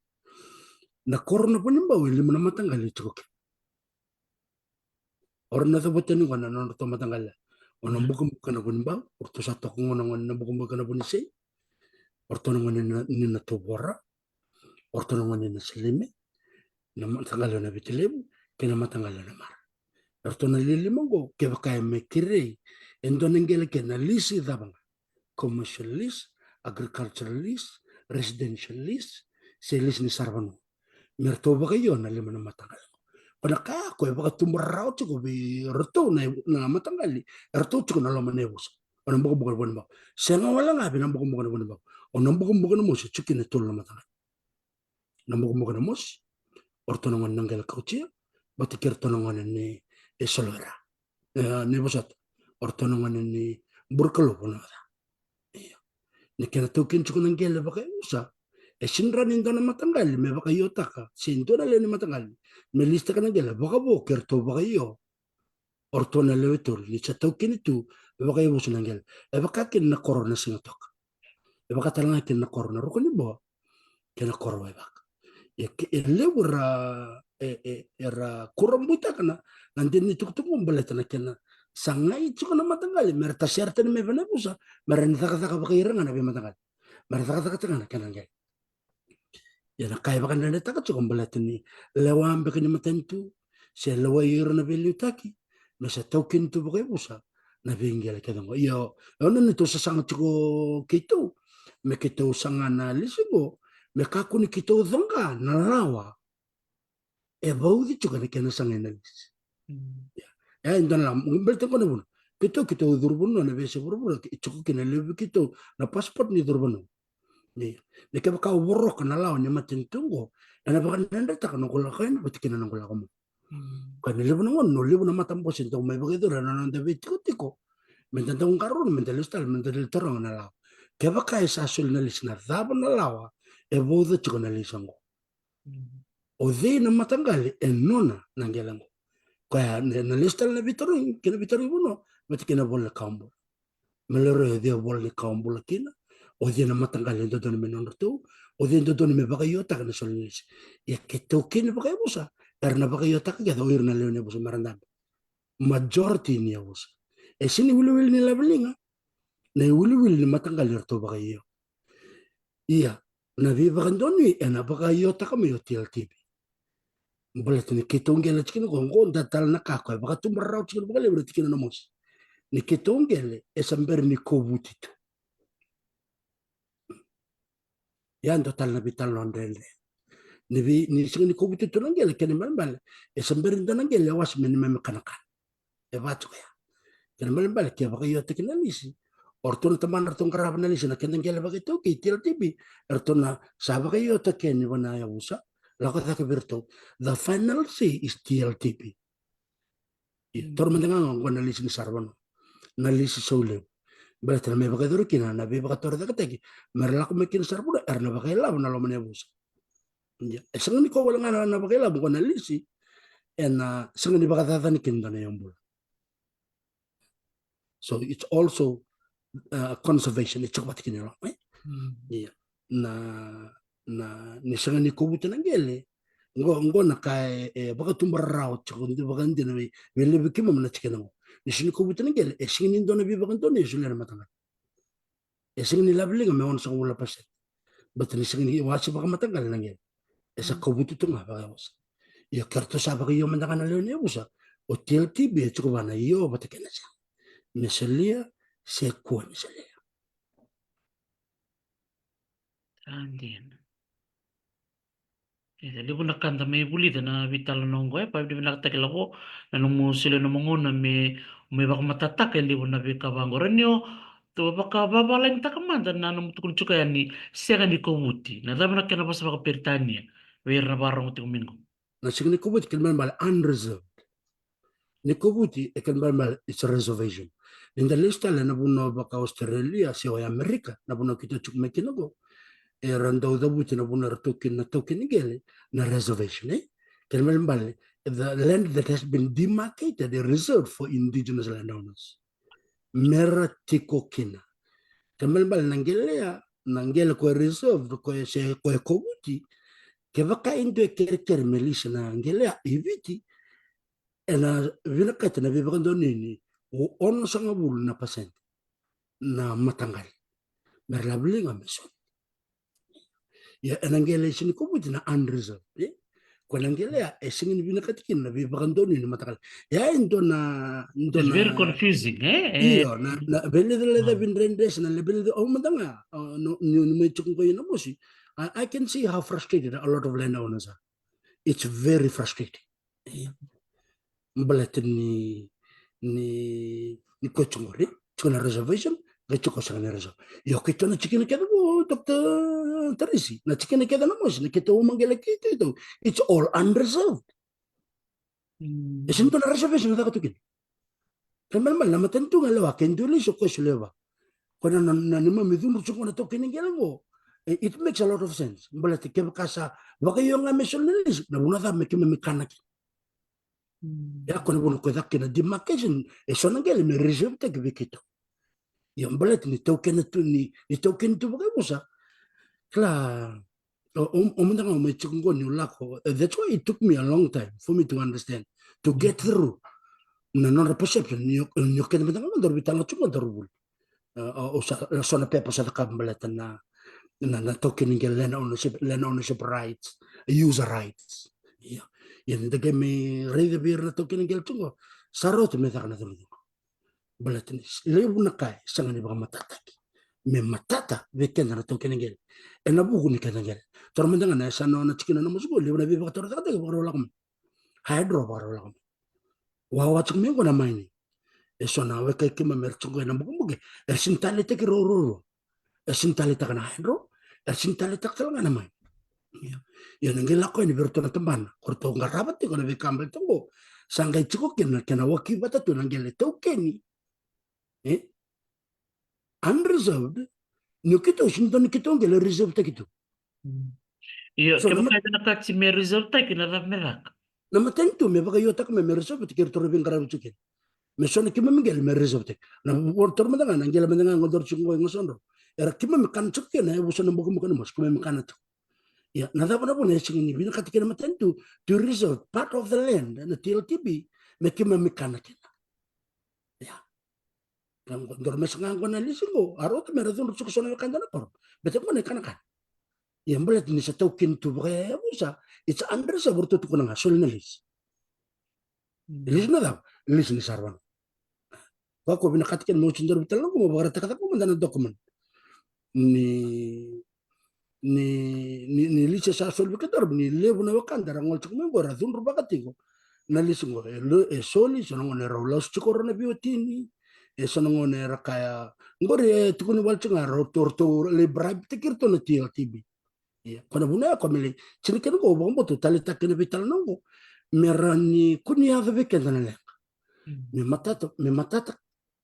Na koro o Navunibau e lima na mataqali e tiko kina. O ira na cavuta ni qo na nodratou mataqali. O Nabukebuke Navunibau, o ratou sa toka qo na gone ni Nabukebuke Navunisei. O ratou na gone ni na, ni na Tuvora. O ratou na gone ni na Seleme. Na mataqali o Navitilevu, kei na mataqali o Namara. O ratou na lima qo, kevaka e me kerei e dua na qele kei na lisi cava ga. Commercial lease, agricultural lease, residential lease, se lisi ni saravanua. Me ratou vakaio na lima na mataqali. Ko na ka ko e vakatubu rawa tiko vei ratou na, na mataqali, e ratou tiko na loma ni yavusa. O Nabukebuke Navunibau. Sega wale ga vei Nabukebuke Navunibau. O Nabukebuke Namosi tiko kina e tolu na mataqali. Nabukebuke Namosi, o ratou na gone ni Naqele Kautia, vata kei iratou na gone ni, e Soloira. E, ni vosota, o ratou na gone ni Burekalou Vanua Ca. Io. Ni kena taukeni tiko na qele vakayavusa, e sega ni dua na mataqali me vakaiotaka, se dua na lewe ni mataqali me lisitaka na qele vakavo kei iratou vakaio. O ratou na lewe tolu, ni sa taukeni tu vakayavusa na qele. E vaka kina na koro o Nasigatoka. E vaka tale ga kina na koro o Narukunibua kei na koro o Waivaka. E, e levu era, e, e, era kurabuitaka na, na dina ni tukutuku baleta na kena sagai tiko na mataqali me ra tasere tani mai vei na yavusa, me ra na cakacaka vakaira ga na veimataqali, me ra cakacaka tiko ga na kena qele. Ia na ka e vakadredretaka tiko baleta ni lewa beka ni matanitu se lewa ira na veiliutaki me sa taukeni tu vakayavusa na veiqele kece qo. Io, e ono ni tou sasaga tiko keitou me keitou saga na lisi qo, me kakua ni keitou coqa na lawa e vauci tiko ena kena sagai na lisi. Ia, e dua na lawa, baleta qo na vuna keitou, keitou curu vanua na veiyasai vuravura, e tiko kina e levu vei keitou na passport ni curu vanua. Ia, ni kevaka o voroka na lawa ni matanitu qo, ena vakadredretaka noqu lako yani vata kina noqu lako mai. Koya na levu na gauna, na levu na matabose dau mai vakayacori ena noda veitikotiko, meda dau qarauna, meda lesu tale, meda lai taroga na lawa. Kevaka e sa soli na lisi, na cava na lawa e vauca tiko na lisi qo? O cei na mataqali e nona na qele qo? Koya na, na lesu tale na veitarogi kei na veitarogi vanua vata kei na ivola ni kawa bula. Me lai raica o cei e vola ni kawa bula kina, o cei na mataqali e dodonu me nodratou, o cei e dodonu me vakaiotaka na soli ni lisi. Ia keitou kei na vakayavusa era na vakaiotaka kece o ira na lewe ni yavusa me ra dabe. Majority ni yavusa. E sega ni wiliwili ni laveliga, na iwiliwili ni mataqali eratou vakaio. Ia, na veivakadonui ena vakaiotaka mai o T L T B. Baleta ni keitou qele tiko kina qo, qo dua tale na ka koya e vakatubu rarawa tiko kina vakalevu na tikina na mosi. Ni keitou qele e sa bera ni kovuti tu. Ia dua tale na veitalanoa dredre. Ni vei, ni sega ni kovuti tu na qele, kena ibalebale e sa bera ni dua na qele e wase me neimami kanakana. E vaka tiko ya. Kena ibalebale ke vakaiotaki na lisi, o ratou na tabana ratou qarava na lisi, na keda qele vakaitaukei, T L T B, eratou na sa vakaiotaki yani vua na yavusa, lako cake vei iratou. The final say is T L T B. Ia, taura mada ga qo na lisi ni saravanua, na lisi saulevu. Baleta na mai vakayacori kina na veivakatorocaketaki me ra lako mai kina saravanua, era na vakailavo na loma ni yavusa. Ia, e sega ni koya wale ga na, na vakailavo, qo na lisi ena sega ni vakacacani kina dua na iyau bula. So it's also, uh, conservation, e tiko vata kina e loma, e? Ia, na, na, ni sega ni kovuti na qele, qo, qo na ka e, e vakatubu rarawa tiko vakadina vei, vei levu vei keimami na tikina qo. Ni sega ni kovuti na qele, e sega ni dua na veivakadonui e solia na mataqali. E sega ni laveliga me onosagavulu na pasede. Baleta ni sega ni wase vakamataqali na qele. E sa kovuti tu ga vakayavusa. Ia ke ratou sa vakaio mada ga na lewe ni yavusa, o T L T B e tiko vua na io vata kei na sega. Me solia se kua ni solia. Sa dina. E levu na ka da mai vulica na veitalanoa oqo, e vakavinavinakataki Lavo na nomu solia na nomu gauna me, me vakamatatataka e levu na veika vaqo. Ranio, tou vakavavalainitaka mada na nomu tukuna tiko yani, sega ni kovuti. Na cava na kena vosa vakaperitania vei ira na vakarorogo tiko mai qo? Na sega ni kovuti, kena ibalebale unreserved. Ni kovuti, e kena ibalebale it's a reservation. Ni da lesu tale na vanua vaka Australia se o Amerika, na vanua keitou tiko mai kina qo, era dau cavuti na vanua era taukeni na taukeni qele na reservation, e? Kena ibalebale, the land that has been demarcated and reserved for indigenous landowners. Me ra tiko kina. Kena ibalebale na qele ya, na qele koya e reserved, koya se, koya e kovuti, kevaka e dua e kerekere me lisi na qele ya i Viti, ena vinakati na veivakadonui ni onosagavulu na pasede na mataqali me ra laveliga me soli. Ia, ena qele e sega ni kovuti na unreserved, e? Koya na qele ya e sega ni vinakati kina na veivakadonui ni mataqali. Ia, e dua na, dua na, very confusing, e? Io, na, na veilecalecavi dredre se na veilecalecavi, au mada ga, a, no, ni, ni mai tiko qo ina mosi. I, I can see how frustrated a lot of landowners are. It's very frustrating. Ia. Baleta ni, ni, ni koya tiko qori, tiko na reservation, qai tiko sega ni reserve. Io, keitou na tikina kece qo, Doctor Tarisi, na tikina kece na mosi, na keitou uma qele keitou, it's all unreserved. E sega ni dua na reservation e caka tu kina. Kena ibalebale na matanitu ga e lewa, ke dua e lisi o koya e solia vua. Koya na, na, na neimami cudru tiko na taukeni qele qo. E, it makes a lot of sense. Baleta kevaka sa vakaio ga me soli na lisi, na vanua cava me keimami kana kina? Ia, koya na vanua koya e caka kina na demarcation, e so na qele me reserve taki vei keitou. Ia, baleta ni taukena tu, ni, ni taukena tu vakayavusa. Kila, o, o, o mada ga au mai tiko qo niu lako. Eh, that's why it took me a long time for me to understand, to get through na nodra perception. Ni o, ni o keda mada ga daru veitalanoa tiko qo daru vuli. Eh, o, o sa, so na pepa sa cakava baleta na, na, na taukeni qele, land ownership, land ownership rights, user rights. Ia. Ia, ni da qai mai raica vei ira na taukeni qele tiko qo, sa rauta me caka na cauravou. Baleta ni levu na ka e sega ni vakamatataki me matata vei keda na taukena qele. Ena vuku ni keda qele. Toro mada ga na yasana na tikina na mosi qo, levu na veivakatorocaketaki vakarau lako mai. Hydro vakarau lako mai. Wawa tiko mai qo na mining. E so na wekai keimami era tiko ena bukebuke, era sini taleitaki rau ruarua. E sini taleitaka na hydro, era sini taleitaka tale ga na mining. Ia, ia na qai lako yani vei iratou na tabana ko ratou qarava tiko na veika baleta qo. Sa qai tiko kina na kena waki vata tu na qele taukeni. E? Unreserved. Ni o keitou sini dua ni keitou qele reserve taki tu. Io, so, ke na ma- maka na ka ti me reserve taki na cava me caka? Na matanitu me vakaiotaka me, me reserve taki iratou ra veiqaravi tiko kina. Me so na keimami qele me reserve taki. Na vo-, toro mada ga na qele mada ga qo doro tiko qo e gasadrau. Era keimami kana tiko kina e vusa na bukebuke na mosi, keimami kana tiko. Ia, na cava na vuna e sega ni vinakata kina na matanitu to reserve part of the land na T L T B me keimami kana kina? Ia. Ka qo doro me saga qo na lisi qo, a rauta me ra cudru tiko so na wekada na koro. Bete qo na ikanakana. Ia, baleta ni sa taukeni tu vakayavusa, it's under sa varatou tukuna ga, soli na lisi. Lisi na cava? Lisi ni saravanua. Koya ko vinakata kina me oti doro veitalanoa qo, mo vakaraitaka cake mada na document. Ni, ni, ni lisi sa soli vei kedaru, ni levu na wekada ra gole tiko mai qo, ra cudruvaka tiko na lisi qo. E lo-, e soli, so na gauna e rau lasu tiko rau na veiwatini. E so na gauna era kaya, qori e tukuni wale tiko ga, rau, ratou lai bribe taki iratou na T L T B. Ia, ko na vuna ya ko me lai, tini kena qo, vakabauta au taleitaka kina veitalanoa qo. Me rawa ni kua ni yaco vei keda na leqa. Me matata, me matata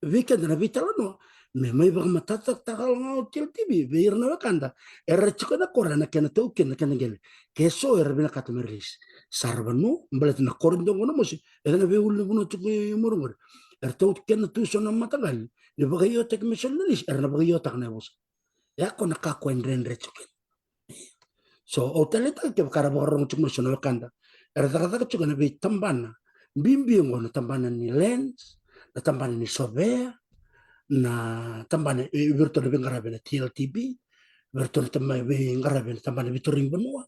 vei keda na veitalanoa, me mai vakamatatataka tale ga o T L T B vei ira na wekada era tiko ena koro ena kena taukena na kena qele. Ke so era vinakata me ra lisi. Saravanua, baleta na koro dua qo na mosi, e na veiulunivanua tiko i muri qori. Era taukena tu so na mataqali ni vakaiotaki me soli na lisi, era na vakaiotaka na yavusa. Ia ko na ka ko e dredre tiko kina. So, au taleitaka kevaka ra vakarorogo tiko mai so na wekada, era cakacaka tiko ena veitabana bibi qo, na tabana ni lands, na tabana ni sovea, na tabana, e, vei iratou na veiqaravi ena T L T B, vei iratou na taba-, veiqaravi ena tabana veitarogi vanua.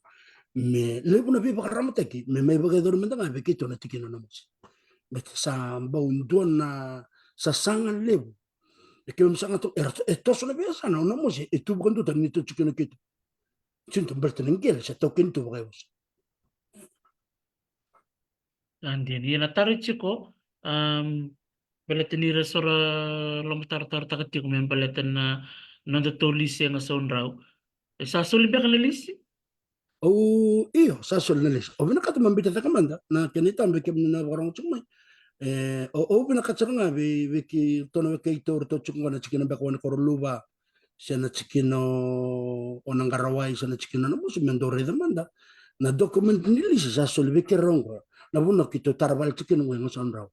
Me levu na veivakararamataki me mai vakayacori mada ga vei keitou na tikina na mosi. Baleta sa bau dua na sasaga levu. E keimami saga tu, era, e toso na veiyasana, o na mosi e tu vakadua tani ni tu tiko na keitou. Sini tu baleta na qele sa taukeni tu vakayavusa. Ia, dina, ia na taro tiko, am, baleta ni ra so ra lomatarotarotaka tiko me baleta na nodatou lisi e Gasadrau. E sa soli beka na lisi? Au, io, sa soli na lisi. Au vinakata me biuta cake mada na kena itavi kemuni na vakarorogo tiko mai. E, au, au vinakata sara ga vei, vei keitou na wekaitou ratou tiko qo na tikina beka o Wanikoro Luva, se na tikina o, o Naqarawai, se na tikina o Namosi, me dou raica mada na document ni lisi sa soli vei keirau qo. Na vanua keitou tara vale tiko kina qo e Gasadrau.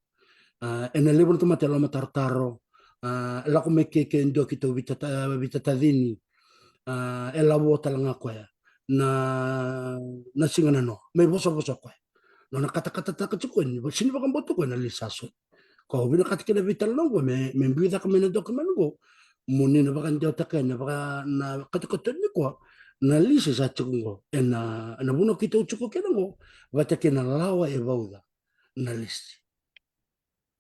A, ena levu na tamata e lomatarotaro. A, e lako mai ke, ke dua keitou veitata-, veitatacini. A, e lavo tale ga koya na, na siga nanoa, mai vosavosa koya. Nona katakatataka tiko ni, sini vakabauta koya na lisi sa soli. Ko au vinakata kina veitalanoa qo me, me biu cake mai na document qo. Mo ni na vakadewataka ena vaka, na katokatoni koya na lisi sa tiko qo. Ena, ena vanua keitou tiko kina qo, vata kei na lawa e vauca na lisi.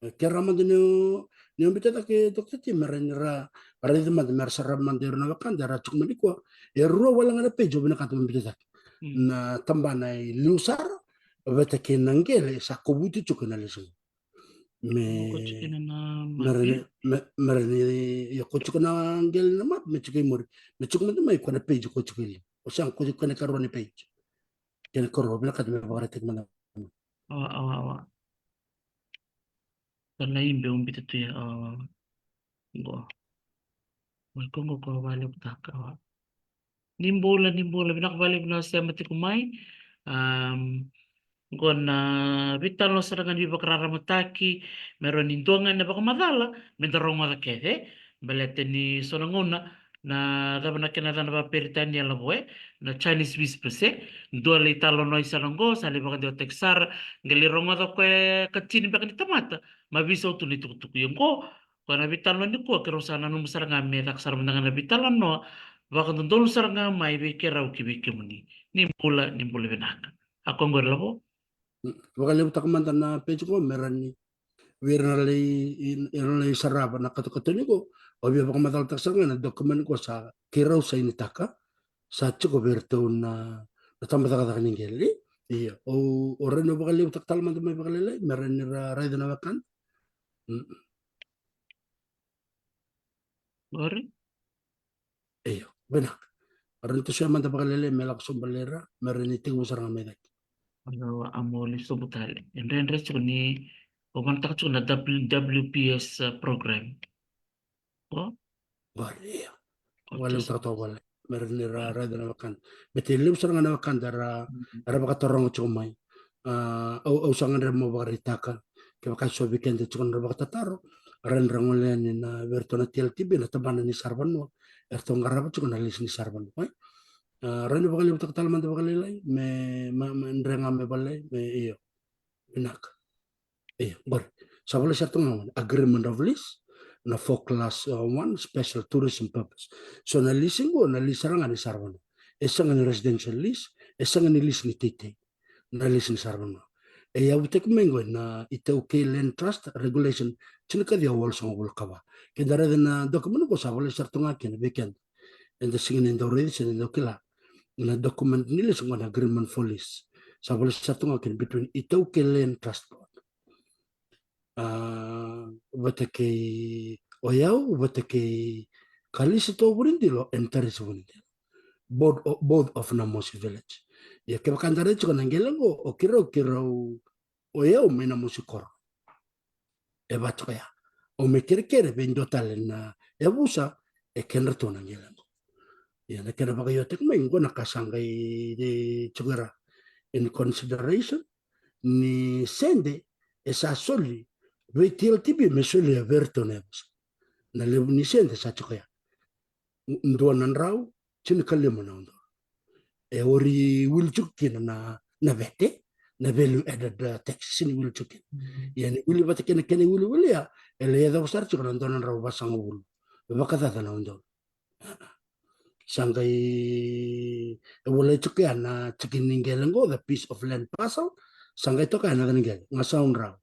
E, ke rawa mada ni o, ni o biuta cake, Doctor T, me ra ni ra, raica mada me ra sarava mada ira na wekada era tiko mai nikua. E rua wale ga na page au vinakata me biuta cake. Mm. Na tabana e liu sara vata kei na qele sa kovuti tiko ena lisi. Me, ko tiko kina na me ra ni, map. Me, me ra ni, ia ko tiko na qele na map, me tiko i muri. Me tiko mada mai ko na page ko tiko i liu. O sa ko tiko na ikarua ni page. Kena ikarua, vinakata me vakaraitaki mada. Awa, awa, awa. Talai beu biuta tu ya, awa, awa. Qo. Oi, ko qo ko vakalevutaka, awa. Ni bula, ni bula, vinaka vakalevu na sema tiko mai. Am, qo na veitalanoa sara ga ni veivakararamataki, me rawa ni dua ga na vakamacala me da rogoca kece. Baleta ni so na gauna, na cava na kena yacana vakaperitania, Lavo, e? Na Chinese whispers, e? Dua lai talanoa i sara qo, sa lai vakadewataki sara, qai lai rogoca koya e katini beka ni tamata, ma veisau tu na itukutuku. Ia qo, koya na veitalanoa nikua, keirau sa nanuma sara ga me caka sara mada ga na veitalanoa vakadodonu sara ga mai vei keirau ki vei kemuni. Ni bula, ni bula vinaka. A ko qori, Lavo? Vakalevutaka mada na page qo me ra ni vei ira na lai, ira na lai sarava na katokato ni qo, au via vakamacalataka sara ga na document qo sa keirau sainitaka, sa tiko vei iratou na, na tabacakacaka ni qele. Ia, au, au rawa ni vakalevutaka tale mada mai vakalailai, me rawa ni ra raica na wekada. Mm. Qori? Io, vinaka. Rawa ni tosoya mada vakalailai me lako sobu vei ira, me rawa ni tekivu sara ga mai cake. Au a mo lesu sobu tale. E dredre tiko ni, au vanataka tiko na W-, W P S, uh, program. O? Qori, io. O, vakalevutaka toka vale. Me rawa ni ra raica na wekada. Baleta e levu sara ga na wekada ra, mm, ra vakataroga tiko mai. A, au, au sa gadreva mo vakaraitaka. Kevaka e so vei keda tiko na ra vakatataro, rawa ni ra gole yani na vei iratou na T L T B, na tabana ni saravanua. Eratou qarava tiko na lisi ni saravanua, e? A, rawa ni vakalevutaka tale mada vakalailai, me, ma, ma, dre ga me valai, me, io. Vinaka. Io, qori. Sa volai sara tu ga na agreement of lease, na four class, uh, one, special tourism purpose. So na lisi qo, na lisi sara ga ni saravanua. E sega ni residential lease, e sega ni lisi ni teitei. Na lisi ni saravanua. E yavutaki mai qo na iTaukei Land Trust Regulation, tinikaciwa walusagavulu ka va. Keda raica na document qo sa volai sara tu ga kina vei keda. Eda sega ni dau raica, sega ni dau kila. Na document ni lisi qo na agreement for lease. Sa volai sara tu ga kina between iTaukei Land Trust Board. A, vata kei o yau, vata kei Kalisi Tovunidilo and Tarisi Vunidilo. Both o-, both of Namosi Village. Ia kevaka da raica tiko na qele qo, o keirau, keirau, o yau mai Namosi koro. E vaka tiko ya. Au mai kerekere vei dua tale na yavusa, e kedratou na qele qo. Ia na kena vakaiotaki mai qo na ka sa qai tiko era in consideration, ni sede e sa soli vei T L T B me solia vei iratou na yavusa. Na levu ni sede sa tiko ya. Dua na drau tinikalima na udolu. E ori wili tiko kina na, na vete, na value added, uh, tax, sega ni wili tiko kina. Mm. Ia ni wili vata kei na kena iwiliwili ya, e lai yacova sara tiko na dua na drau vasagavulu vakacaca na udolu. Sa qai, e volai tiko ya na tikina ni qele qo, the piece of land parcel, sa qai toka ya na yaca ni qele, Gasau Drau.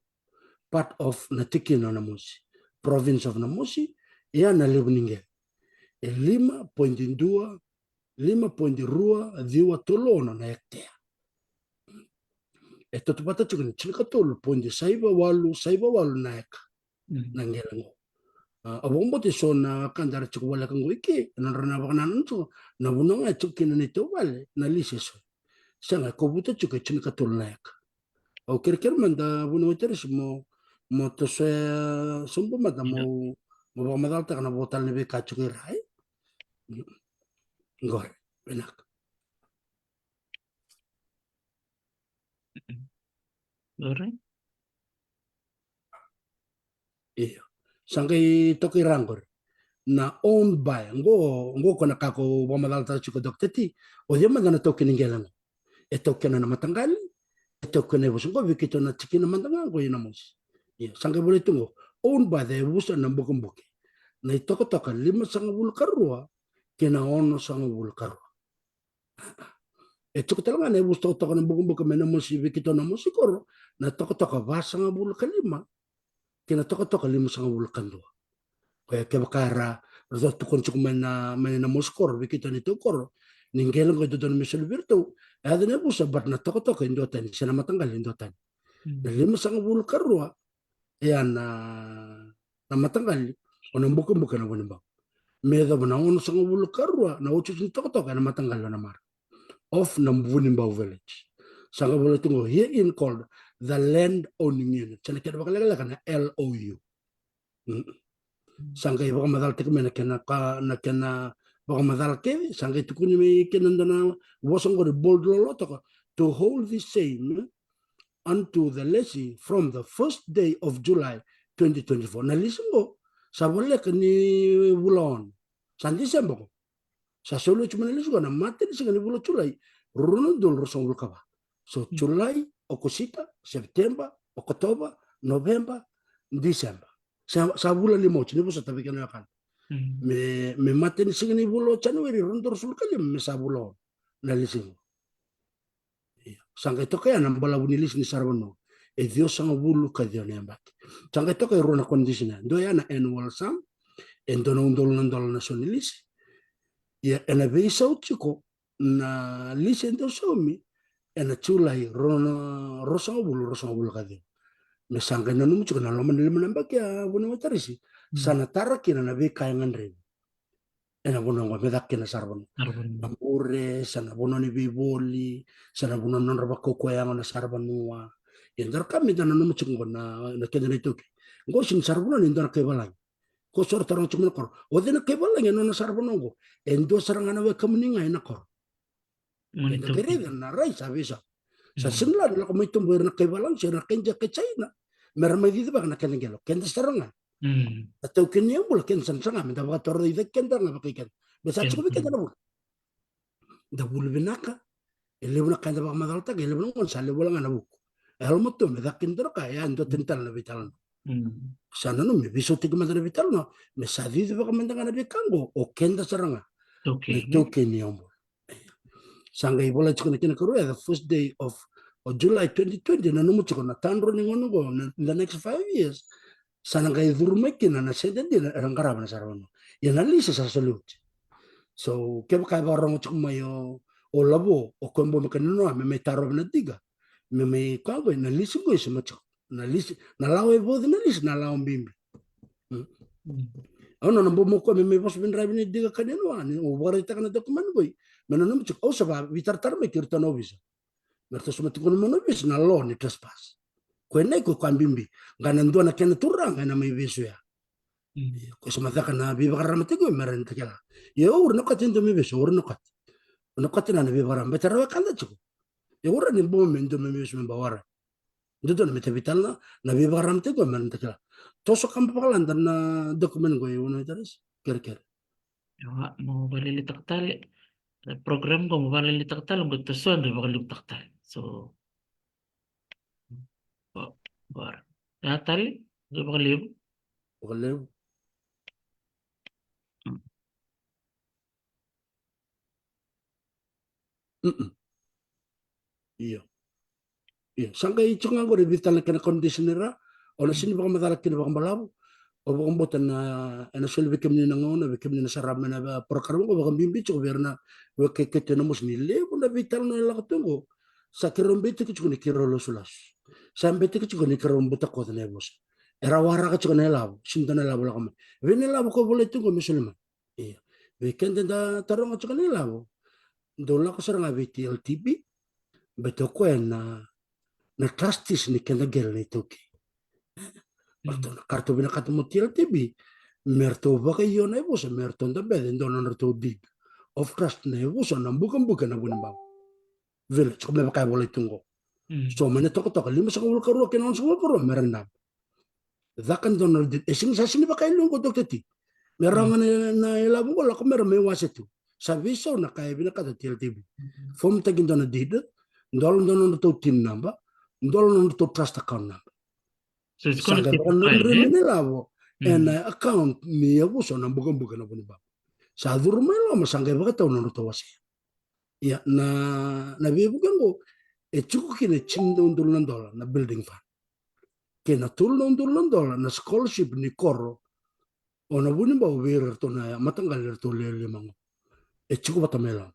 Part of na tikina o Namosi, province of Namosi, ya na levu ni qele. E lima point dua, lima point rua ciwa tolu ono na hectare. E tautauvata tiko ni tinikatolu point saiva walu, saiva walu na eka. Mm. Na qele qo. A, au vakabauta e so na ka da ra tiko voleka qo i ke, na nodra na vakanananu tiko, na vanua ga e tiko kina na neitou vale, na lisi e so. Sega, e kovuta tiko e tinikatolu na eka. Au kerekere mada vuniwai Tarisi mo, mo tosoya sobu mada mo, mo vakamacalataka na vo tale ni veika tiko i ra, e? Qori, vinaka. Qori? Io. Sa qai toka i ra qori. Na owned by, qo, qo ko na ka ko vakamacalataka tiko Doctor T, o cei mada na taukei ni qele qo. E taukena na mataqali, e taukena yavusa qo, vei keitou na tikina mada ga qo i Namosi. Io, sa qai volai tu qo. Owned by the yavusa Nabukebuke. Na itokatoka limasagavulu ka rua, kei na onosagavulu ka rua. E tiko tale ga na yavusa tokatoka Nabukebuke mai Namosi vei keitou Namosi koro, na tokatoka vasagavulu ka lima, kei na tokatoka limasagavulu ka dua. Koya kevaka era, ratou tukuna tiko mai na, mai Namosi koro, vei keitou neitou koro, ni qele qo e dodonu me soli vei iratou, e yaco na yavusa, but na tokatoka e dua tani, se na mataqali e dua tani. Mm. Na limasagavulu ka rua, e ya na, na mataqali o Nabukebuke Navunibau. Me yacova na onosagavulu ka rua na otioti ni tokatoka e na mataqali o Namara of Navunibau Village. Sa qai volai tu qo, herein called the land owning unit. Sa na kena vakalekaleka na L O U. Mm. Sa qai vakamacalataki mai na kena ka, na kena vakamacala kece, sa qai tukuni mai kina dua na vosa qori bold lolo toka, to hold the same unto the lessee from the first day of July twenty twenty-four. Na lisi qo, sa voleka ni vula ono. Sa December qo. Sa soli oti mai na lisi qo na matanisiga ni vula Julai, rua na udolu ruasagavulu ka va. So, mm, Julai, Okosita, September, Okotova, November, December. Sa, sa vula lima oti, ni vosota vei kemuni na wekada. Mm. Me, me matanisiga ni vula o January, rua na udolu ruasagavulu ka lima, me sa vula ono na lisi qo. Io. Sa qai toka ya na balavu ni lisi ni saravanua. E ciwasagavulu ka ciwa na yabaki. Sa qai toka e rua na condition ya. Dua ya na annual sum, e dua na udolu na dola na sau ni lisi. Ia ena veisau tiko na lisi e dau saumi ena Julai rua na, ruasagavulu, ruasagavulu ka ciwa. Me sa qai nanuma tiko na loma ni lima na yabaki, a vuniwai Tarisi, sa na tara kina na veika e gadrevi ena vanua oqo me caka kina na saravanua. Saravanua. Na bure, sa na vanua ni veivoli, sa na vanua ni nodra vakaukauwa yago na saravanua. Ia dua na ka me da nanuma tiko oqo na, na keda na iTaukei. Oqo sega ni saravanua ni dua na kai valagi. Ko sa ra taroga tiko mai na koro. O cei na kai valagi ena nona saravanua oqo? E dua sara ga na wekamuni ga ena koro. Moni. Eda toki. Qai raica na rai sa veisau. Sa sega ni lako mai tubu ira na kai valagi se ira na kai Japan, kai China me ra mai cicivaka na keda qele, keda sara ga. Mm. Na taukei ni yaubula keda sara ga me da vakatorocaketaki keda ga vakai keda. Me sa tiko vei keda na vuli. Da vuli vinaka. E levu na ka eda vakamacalataka, e levu na gauna sa levu wale ga na vuku. E yalomatua me caka kina dua na ka, e a duatani tale na veitalanoa. Mm. Sa nanuma me veisautaki mada na veitalanoa, me sa cicivaka mada ga na veika oqo o keda sara ga. Okay. Na itaukei ni yaubula. Sa qai volai tiko na kena ikarua, the first day of, of July twenty twenty, nanuma tiko na tadro ni gauna oqo, na, the next five years, sa na qai curu mai kina na sede dina era qarava na saravanua. Ia na lisi sa soli oti. So kevaka e vakarorogo tiko mai o, o Lavo, o koya bau me ka ni noa me mai tarova na diga, me mai koya qo, na lisi qo e sema tiko. Na lisi, na lawa e voci na lisi, na lawa bibi. Mm. Mm. Au na, na bau mo koya me mai vosa vei Draiva ni Diga ka ni noa, ni au vakaraitaka na document qo, me nanuma tiko, au sa vakaitaratara mai kei iratou na ovisa. Me ratou sa mai tukuna mai na ovisa na law ni trespass. Koya na iko koya bibi. Qai na dua na kena turaga ena mai vesu ya. Mm. Koya sa mai caka na veivakararamataki qo me rawa ni ta kila. Ia o ira na kati e dua me vesu, o ira na kati. Na kati na, na veivakararama, baleta ra wekada tiko. Ia o ira ni bau me dua me vesu me bau wara. Dodonu me ta veitalanoa na veivakararamataki qo me rawa ni ta kila. Toso kaba vakalada na document qo, e, vuniwai Tarisi. Kerekere. Io, mo vakalailaitaka tale. Na program qo mo vakalailaitaka tale, qo toso qai vakalevutaka tale. So, qo, qo ra. Ya tale, qai vakalevu. Vakalevu. Mm. Mm-mm. Io. Io. Sa qai tiko ga qori e vica tale na kena condition era, o na sega ni vakamacala kina vakabalavu. Au vakabauta na, ena soli vei kemuni na gauna, vei kemuni na sarava mai na program qo, vakabibi tiko vei ira na wekai kete na mosi ni levu na veitalanoa e lako tu qo. Sa keirau beitaki tiko ni keirau lasulasu. Sa beitaki tiko ni keirau butakoca na yavusa. Era waraka tiko na ilavo, sega ni dua na ilavo lako mai. Vei na ilavo ko volai tu qo me soli mai. Io. Vei keda da taroga tiko na ilavo, dou lako sara ga vei T L T B, baleta o koya na, na trustees ni keda qele na iTaukei. Mm. Ratou na, ka ratou vinakata mo T L T B, me ratou vakaio na yavusa, me ratou dabe e dua na nodratou deed of trust na yavusa, na bukabuka, na vunibavu. Village, ko me vaka e volai tu qo. Mm. So mai na tokatoka limasagavulu ka rua kei na onosagavulu ka rua me ra dabe. Caka e dua na deed. E sega, sa sega ni vaka e liu qo, Doctor T. Me rawa ga na, na ilavo qo lako me ra mai wase tu. Sa veisau na ka e vinakata T L T B. Mm. Fomutaki e dua na deed, dola e dua na nodratou tin number, dola e dua na nodratou trust account number. So it's gonna sa qai vakanodroi mai na ilavo ena account ni yavusa, na bukabuka, na vunibavu. Sa curu mai loma, sa qai vakatau na nodratou wasea. Ia, na, na veivuke qo e tiko kina e tini na udolu na dola na building fund, kei na tolu na udolu na dola na scholarship ni koro, o na vunibavu vei iratou na mataqali eratou lewe lima qo. E tiko vata mai loma.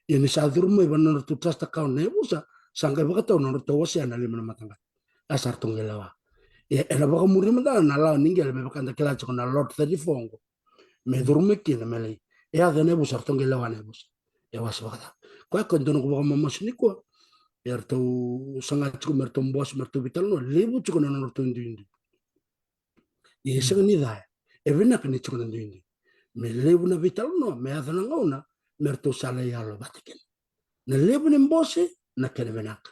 Ia ni sa curu mai vei na nodratou trust account na yavusa, sa qai vakatau na nodratou wasea na lima na mataqali. A sa ratou qai lewa. Ia ena vakamuri mada na lawa ni qele me vaka da kila tiko na lot thirty-four qo. Me curu mai kina me lai, e yaco na yavusa, ratou qai lewa na yavusa. E wase vakacava? Koya ko e dua noqu vakamamasu nikua. Eratou saga tiko me ratou bose, me ratou veitalanoa, levu tiko na nodratou duidui. Ia e sega ni ca ya. E vinaka ni tiko na duidui. Me levu na veitalanoa, me yaco na gauna me ratou sa lai yalo vata kina. Na levu ni bose, na kena vinaka.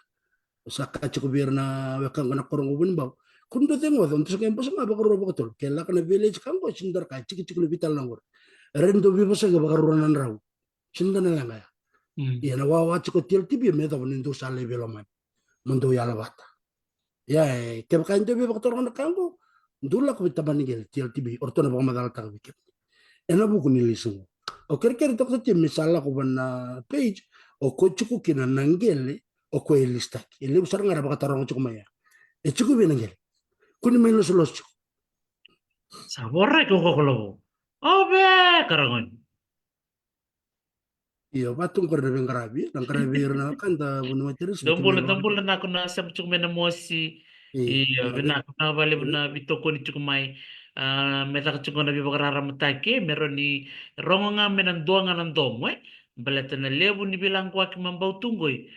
Au sa kaya tiko vei ira na wekaqu na koro qo Vunibau, ko dou ceguva, dou sa qai bose ga vakarua vakatolu. Ke lako na village ka qo, sega ni dua na ka, e tikitiki na veitalanoa qori. Era dau veivosaki vakarua na drau. Sega ni dua na leqa ya. Mm. Ia na wawa tiko T L T B me yacova ni dou sa lai veilomani, mo dou yalo vata. Ia, e, kevaka e dua e veivakataroga na ka qo, dou lako vei tabana ni qele, T L T B, o ratou na vakamacalataka vei kemuni ena vuku ni lisi qo. Au kerekere toka, Doctor T, me sa lako va na page o koya tiko kina na qele o koya e lisitaki. E levu sara ga era vakataroga tiko mai ya. E tiko vei na qele? Kua ni mai losoloso. Sa voraki o kokolavo. O veka ragone. Io, vatu qori na veiqaravi, na qaravi ira na wekada, vuniwai Teresi. Dou bula, dou bula, vinaka na sema tiko mai na mosi. Io, vinaka, vinaka vakalevu na veitokoni tiko mai. A, me caka tiko na veivakararamataki, me rawa ni rogo ga mai na dua ga na domo, e? Baleta na levu ni veilaquaki ma bau tu qoi.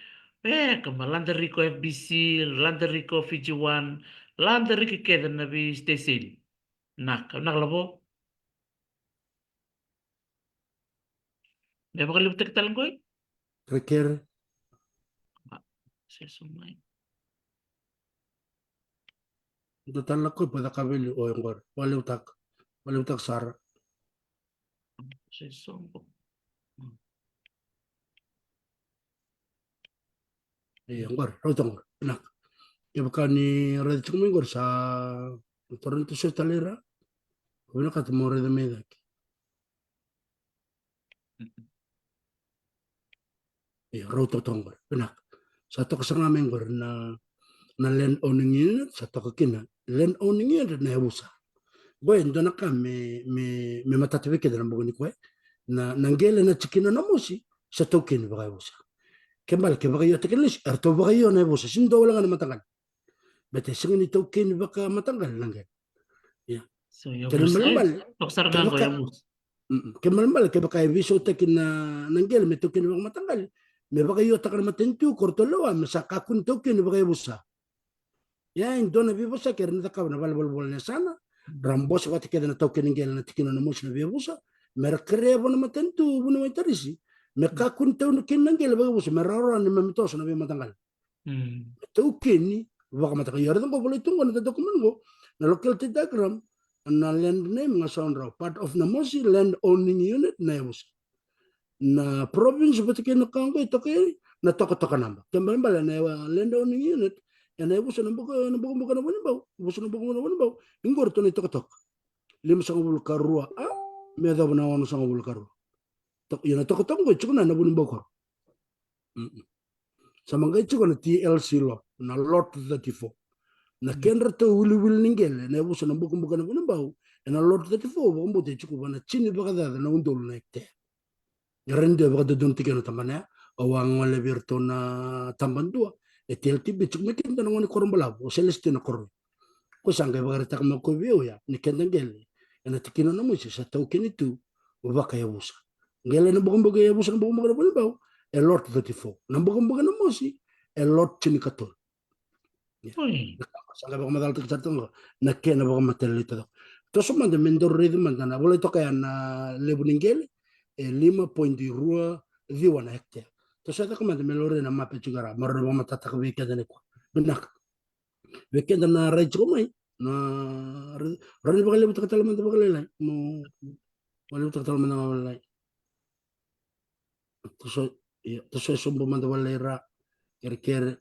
E, ka ma Ladarika F B C, Ladarika Fiji One, Ladarika kece na veisiteseni. Naka, naka lavo. Me vakalevutaki tale qoi? Kerekere. A, se so mai. Da tale na kopi, da ka veli, o, e qori. Vakalevutaka. Vakalevutaka sara. Se so qo. Ia, qori, rauta qori. Vinaka. Kevaka ni raica tiko mai qori sa toro ni tu se tale ira. Vinakata mo raica mai cake. Ia, rauta toka qori. Vinaka. Sa toka sara ga mai qori na, na land owning unit, sa toka kina. Land owning unit na yavusa. Qo e dua na ka me, me, me matata vei keda na bogi nikua, e. Na, na qele, na tikina, na mosi, sa taukeni vakayavusa. Ke bale, ke vakaiotaki na lisi, eratou vakaio na yavusa. Sega ni dua wale ga na mataqali. Baleta e sega ni taukeni vakamataqali na qele. Ia. So, kena yavusa, e, balebale, toka sara ga qo, kevaka, yavusa. Mm, kena balebale, kevaka e veisautaki na, na qele me taukeni vakamataqali, me vakaiotaka na matanitu, ko ratou lewa, me sa kakua ni taukeni vakayavusa. Ia, e dua na veivosaki era na cakava na valenivolavola ni yasana, ra bose vata kece na taukeni qele, na tikina, na mosi, na veiyavusa, me ra kerea vua na matanitu, vuniwai Teresi, me kakua ni taukeni na qele vakayavusa, me rawarawa ni neimami toso na veimataqali. Mm. Me taukeni vakamataqali. Ia, raica qo, volai tu qo na document qo, na locality diagram, na land name ga sa drau, part of na mosi, land owning unit, na yavusa. Na province vata kei na ka qo e toka, e, na tokatoka naba. Kena balebale na land owning unit, e na yavusa na buka, na bukabuka na Vunibau, yavusa na bukabuka na Vunibau. Qori tu na itokatoka. Limasagavulu ka rua A, me yacova na onosagavulu ka rua. Tok-, ia na tokatoka qo e tiko na, na Vunibau koro. Mm-mm. Sa maqai tiko na T L C lot, na lot thirty-four. Na kedratou wiliwili ni qele, na yavusa na bukabuka na Vunibau, e na lot thirty-four, vakabauta e tiko va na tini vakacaca na udolu na ekitea. Ia, rawa ni dua e vakadodonu tiko na tabana ya, au a gole vei iratou na tabana dua, e T L T B, tiko mai kina na gone ni koro balavu, o Celestino Koroi. Ko sa qai vakaraitaka mai ko vei au ya, ni keda qele, e na tikina, na mosi, sa taukeni tu vakayavusa. Qele na bukabuka yavusa, na bukabuka na Vunibau, e lot thirty-four. Na bukabuka na mosi, e lot tinikatolu. Ia. Oi. Sa qai vakamacalataki sara toka na kena vakamatailalai taucoko. Toso mada me daru raica mada na volai toka ya na levu ni qele, e lima point rua ciwa na ekitea. Toso toka mada me laurai na mape tiko ra, me rawa ni vakamatatataka vei keda nikua. Vinaka. Vei keda na rai tiko mai, na rai, rawa ni vakalevutaka tale mada vakalailai. Mo vakalevutaka tale mada vakalailai. Toso, ia, toso e sobu mada vakalailai ra. Kerekere.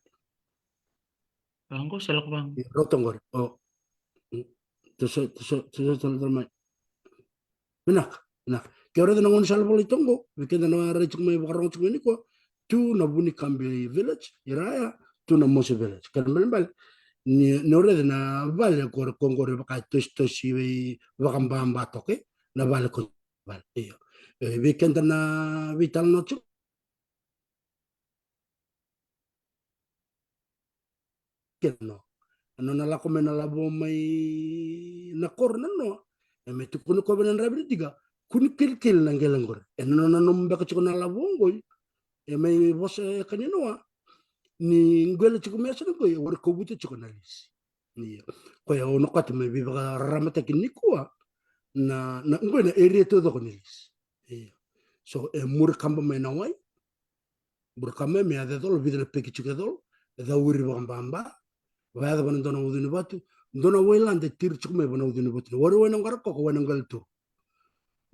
Vaqo, sa lako vaqo. Ia, rauta qori. O. Mm. Toso, toso, toso, toso, toso mai. Vinaka, vinaka. Ke o raica na gaunisala volai toka qo, vei keda na rai tiko mai, vakarogo tiko mai nikua, tu na Vunikabi village, i ra ya, tu na Mosi village. Kena balebale, ni, ni o raica na vale ko, ko qori vaka tositosi vei vakababa toka, e? Na vale ko vale. Io. E, vei keda na veitalanoa tiko. Kena. Na nona lako mai na lavo mai na koro na noa. E mai tukuna ko vei na dravi ni tiga. Kua ni kilikili na qele qori. E na nona nomu beka tiko na lavo qoi. E mai vosa e kania noa. Ni qele tiko mai yasana qoi. E wari kovuta tiko na lisi. Io. Koya au na kati mai veivakararamataki nikua. Na, na qoi na area taucoko ni lisi. Io. So, e muri kaba mai na wai. Bura ka mai me yaco e colo, vica na peki tiko e colo, e cau iri vakababa, vayacova na dua na ucu ni vatu, dua na wailada e tiri tiko mai va na ucu ni vatu, na wari wai na qara koko, wai na qale turu.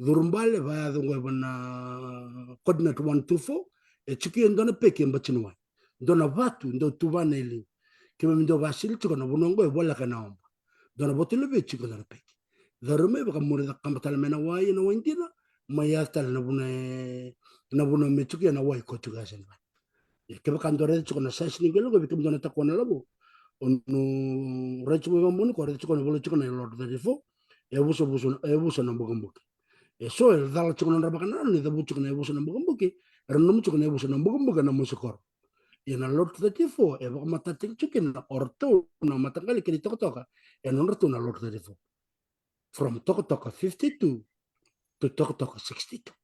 Curu bale, vayaco qo va na coordinate one two four, e tiko e dua na peki e bati ni wai. Dua na vatu, dau tuva na iliu. Keimami dau vasili tiko na vanua qo e voleka na oba. Dua na vatu levu e tiko dua na peki. Caru mai vakamuri cakacaka tale mai na wai, na wai dina, mai yaco tale na vanua e, na vanua me tiko ia na wai ko tiko e yasa ni vale. Ia kevaka dua raica tiko na size ni qele qo, vei kemudou na takua na lavo. O na raica tiko mai vakamudu, o raica tiko na, vola tiko na Lot thirty-four, e vusa, vusa, e vusa na bukabuki. E so e cala tiko na nodra vakanananu ni cavuti tiko na e vusa na bukabuki, era nanuma tiko na e vusa na bukabuki ena mosi koro. Ia na Lot thirty-four e vakamatatataki tiko kina o ratou na mataqali kei na itokatoka, e nodratou na Lot thirty-four. From Tokatoka fifty-two to Tokatoka sixty-two.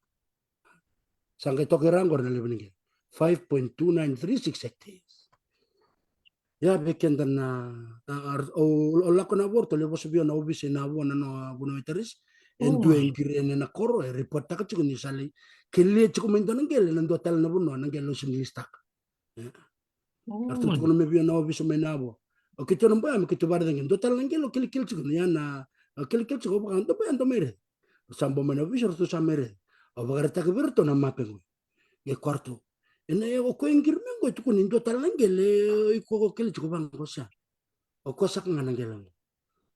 Sa qai toka i ra qori na levu ni qele. Five point two nine three six hectares. Ia vei keda na, a, a, o, o lako na vua, ratou lai vosa vei au na ovisa i Navua, na noqu vunau e Tarisi. E dua e qiri yani ena koro, e ripottaka tiko ni sa lai kelia tiko mai dua na qele ena dua tale na vanua, na qele au sega ni lisitaka. E. Eratou tukuna mai vei au na ovisa mai Navua. O keitou na boya me keitou vakaraica qai dua tale na qele o kilikili tiko, ia na, o kilikili tiko, au vaka, dou boya, dou mai raica. Sa bau mai na ovisa, ratou sa mai raica. Au vakaraitaka vei iratou na mape qo. Qai kaya o ratou, ena, o koya e qiri mai qo e tukuni dua tale na qele, o iko o kilikili tiko vaqo, sa. O koya saka ga na qele qo.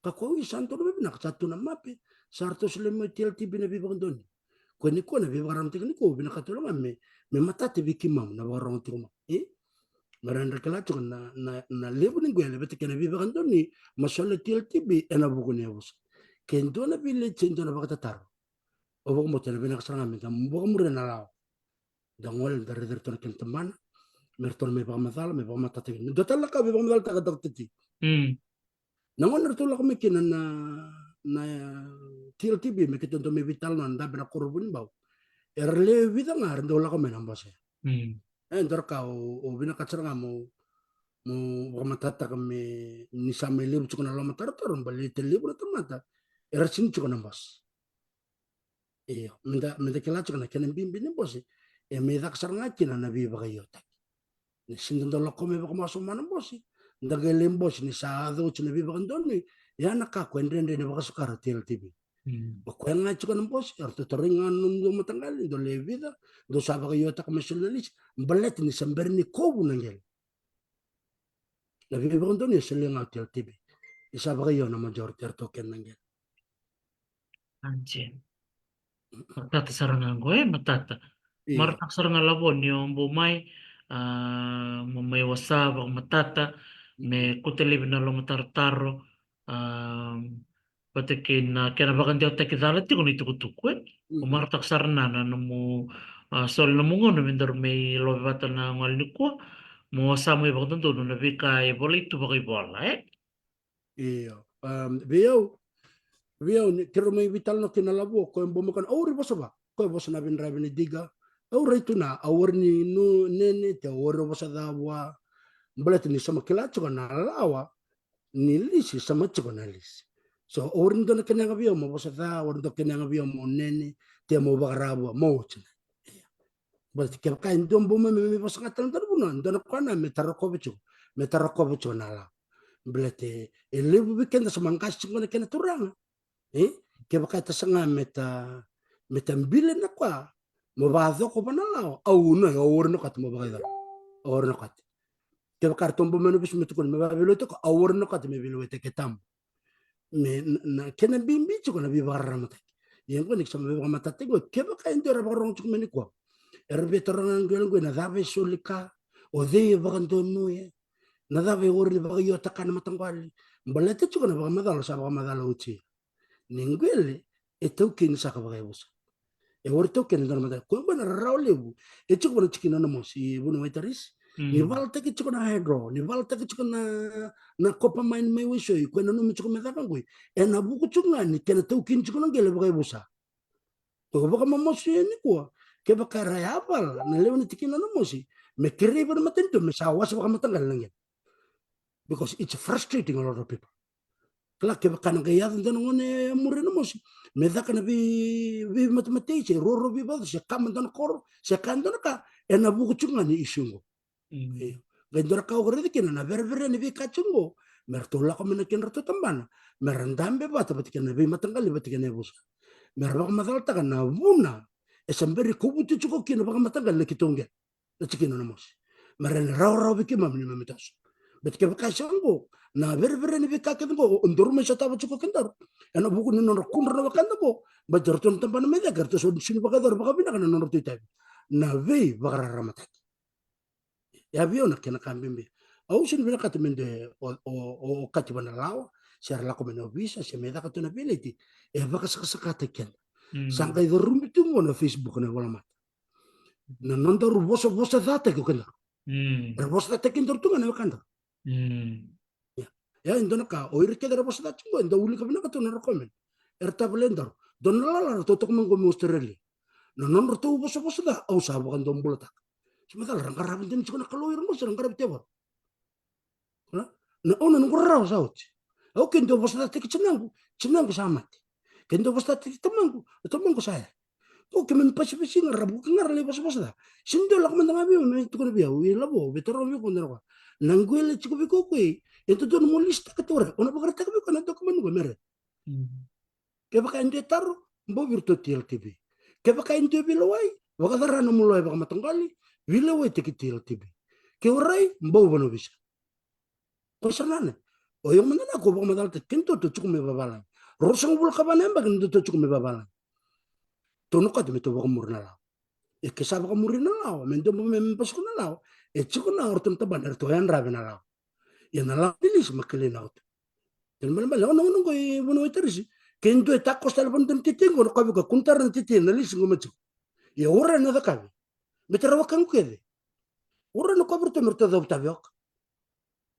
Ka kau, isa, donu vakavinaka, sa tu na mape, sa ratou solia mai o T L T B na veivakadonui. Koya nikua na veivakararamataki nikua, vinakata tale ga me, me matata vei keimami na vakarorogo tiko mai. E? Me ra dau kila tiko na, na, na levu ni qele vata kei na veivakadonui, me solia o T L T B ena vuku ni yavusa. Ke dua na village, dua na vakatataro. Au vakabauta ena vinaka sara ga me da vakamuria na lawa. Da gole, da raici iratou na kena tabana, me ratou na mai vakamacala, me vakamatatataki. Me dua tale na ka me vakamatatataki, Doctor T. Mm. Na gauna eratou lako mai kina na, na T L T B, me keitou dau mai veitalanoa ena dabe na koro Vunibau. Era lewe vica ga era dau lako mai na bose. Mm. E, dua na ka au, au vinakata sara ga meu, meu vakamatatataka me, ni sa mai levu tiko na lomatarotaro, baleta levu na tamata era sega ni tiko na bose. Io, me da, me da kila tiko na kena bibi ni bose, e mai caka sara ga kina na veivakaiotaki. Ni sega ni da dau lako mai vakamasoma na bose, da qai lai bose ni sa yaco oti na veivakadonui, ia na ka ko e dredre ni vakasuka o T L T B. Mm. O koya ga tiko na bose, eratou tarai ga na nomudou mataqali, dou lewe vica, dou sa vakaiotaka me soli na lisi, baleta ni sa bera ni kovu na qele. Na veivakadonui e solia ga o T L T B. Ni sa vakaio na majority eratou kena na qele. Anji. Matata sara ga qo, e, matata. Io. Marautaka sara ga Lavo ni o bau mai, a, mo mai wasa vakamatata, me kauta laivi na lomatarotaro, a, vata kei na kena vakadewataki cala tiko na itukutuku, e? Mhm. Au marautaka sara na, na nomu, a, soli nomu gauna me daru mai love vata na gole nikua, mo sa mai vakadodonu na veika e volai tu vakaivola, e? Io. Am, vei au, vei au, ni keirau mai veitalanoa kei na Lavo, koya e bau mai kaya, au warai vosa va, koya e vosa na veidraiva ni diga, au rai tu na, au warai ni nene, te au warai vosa ca vua, baleta ni sa mai kila tiko na lawa, ni lisi, sa mai tiko na lisi. So, au warai ni dua na kena yaga vei au mo vosa ca, au warai ni dua na kena yaga vei au mo nene, te mo vakarau vua, mo oti na. Ia. Baleta kevaka e dua bau mai me, me vosa ga tale dua na vanua, dua na koya na me tara kova tiko, me tara kova tiko na lawa. Baleta e levu vei keda sa mai qase tiko na kena turaga. E? Kevaka e ta saga me ta, me ta bile na koya, mo vakacoko va na lawa, au na, au warai na koya mo vakaicala. Au warai na koya. Kevaka ratou bau mai na ovisa me tukuna me vakaveilewai tiko, au warai na koya me veilewai tiko, e tabu. Me na, na kena bibi tiko na veivakararamataki. Ia qo ni sa mai vakamatatataki qo, kevaka e dua era vakarorogo tiko mai nikua, era via taroga na qele qo, na cava e soli ka, o cei e vakadonuya, na cava e warai ni vakaiotaka na mataqali. Baleta tiko na vakamacala sa vakamacala oti. Ni qele e taukeni saka vakayavusa. E warai taukeni e dua na mataqali. Koya qo na rarawa levu e tiko vua na tikina o Namosi, vunau e Tarisi. Mm. Ni valataki tiko na hydro, ni valataki tiko na, na copper mine mai Waisoi, koya e nanumi tiko me caka qoi, ena vuku tiko ga ni kena taukeni tiko na qele vakayavusa. Toka vakamomosi nikua, kevaka era yavala na lewe ni tikina o Namosi me kerei vua na matanitu me sa wasa vakamataqali na qele. Because it's frustrating a lot of people. Kila, kevaka na qai yaco dua na gone e muri o Namosi, me caka na vei, veimatematei, se roro veivacu, se kama dua na koro, se ka dua na ka, ena vuku tiko ga ni issue qo. Mm. Io. Qai dua na ka au raica kina na verevere ni veika tiko qo, me ratou lako mai na kedratou tabana, me ra dabe vata, vata kei na veimataqali, vata kei na yavusa. Me ra vakamacalataka na vuna e sa bera ni kovuti tiko kina vakamataqali na keitou qele. Na tikina o Namosi. Me ra na rawarawa vei keimami ni mami toso. Baleta kevaka e sega qo, na verevere ni veika kece qo, o daru mai sotava tiko kedaru ena vuku ni nodra kudra na wekada qo. Baleta eratou na tabana mai cake, eratou sa sega ni vakayacora vakavinaka na nodratou itavi. Na veivakararamataki. Ia vei au na kena ka bibi. Au sega ni vinakata me de o, o, o, okati va na lawa, se ra lako mai na ovisa, se me caka tu na veleti, e vakasakasakataki keda. Mm. Sa qai carubi tu qo na Facebook na ivolamata. Na nodaru vosavosacataki o kedaru. Mm. Era vosacataki kedaru tu ga na wekadaru. Mm. Ia, ia, e dua na ka, o ira kece era vosacataki qo, e dau wilika vinaka tu na ra comment. Era tavale daru. Dua na lala ratou toka mai qo mai Australia. Na nodratou vosavosa ca, au sa vakadobulataka. Sa macala ra qarava dina tiko na Kalou ira qo, se ra qaravi tevoro. Na, na, au na noqu rarawa sa oti. Au ke dua vosacataki tinaqu, tinaqu sa mate. Ke dua vosacataki tamaqu, tamaqu sa ya. Au ke me pasipasi ga ra vuka ga ra lai vosavosa ca. Sega ni dua lako mada ga vei au me tukuna vei au, e lavo, vei taro vei koya na roka. Na qele tiko vei koya koya, e dodonu mo lisitaka tiko ra. Au na vakaraitaka vei koya na dokumeni qo me rai. Mm. Kevaka e dua e taro, bau vei iratou T L T B. Kevaka e dua e veilewai, vakacava na nomu loya vakamataqali, veilewaitaki T L T B. Ke o rai, bau vana ovisa. Ko sa nane. O iko mada na ko vakamacalataki, keitou tou tiko mai vavalagi. Ruasagavulu ka va na yabaki ni tou tiko mai vavalagi. Tou na kati me tou vakamuri na lawa. E ke sa vakamuri na lawa, me dua me, me basika na lawa. E tiko na o ratou na tabana, eratou yadravi na lawa. Ia na lawa ni lisi ma kilai na oti. Kena ibalebale, o na gauna qo i vanua i Tarisi. Ke dua e takoso tale vanua ni tete qo, na koya vei koya, kua ni tara na tete, na lisi qo ma tiko. Ia o ira na cakavi. Me tara wekaqu kece. O ira na koya vei iratou me ratou cavuta vioka.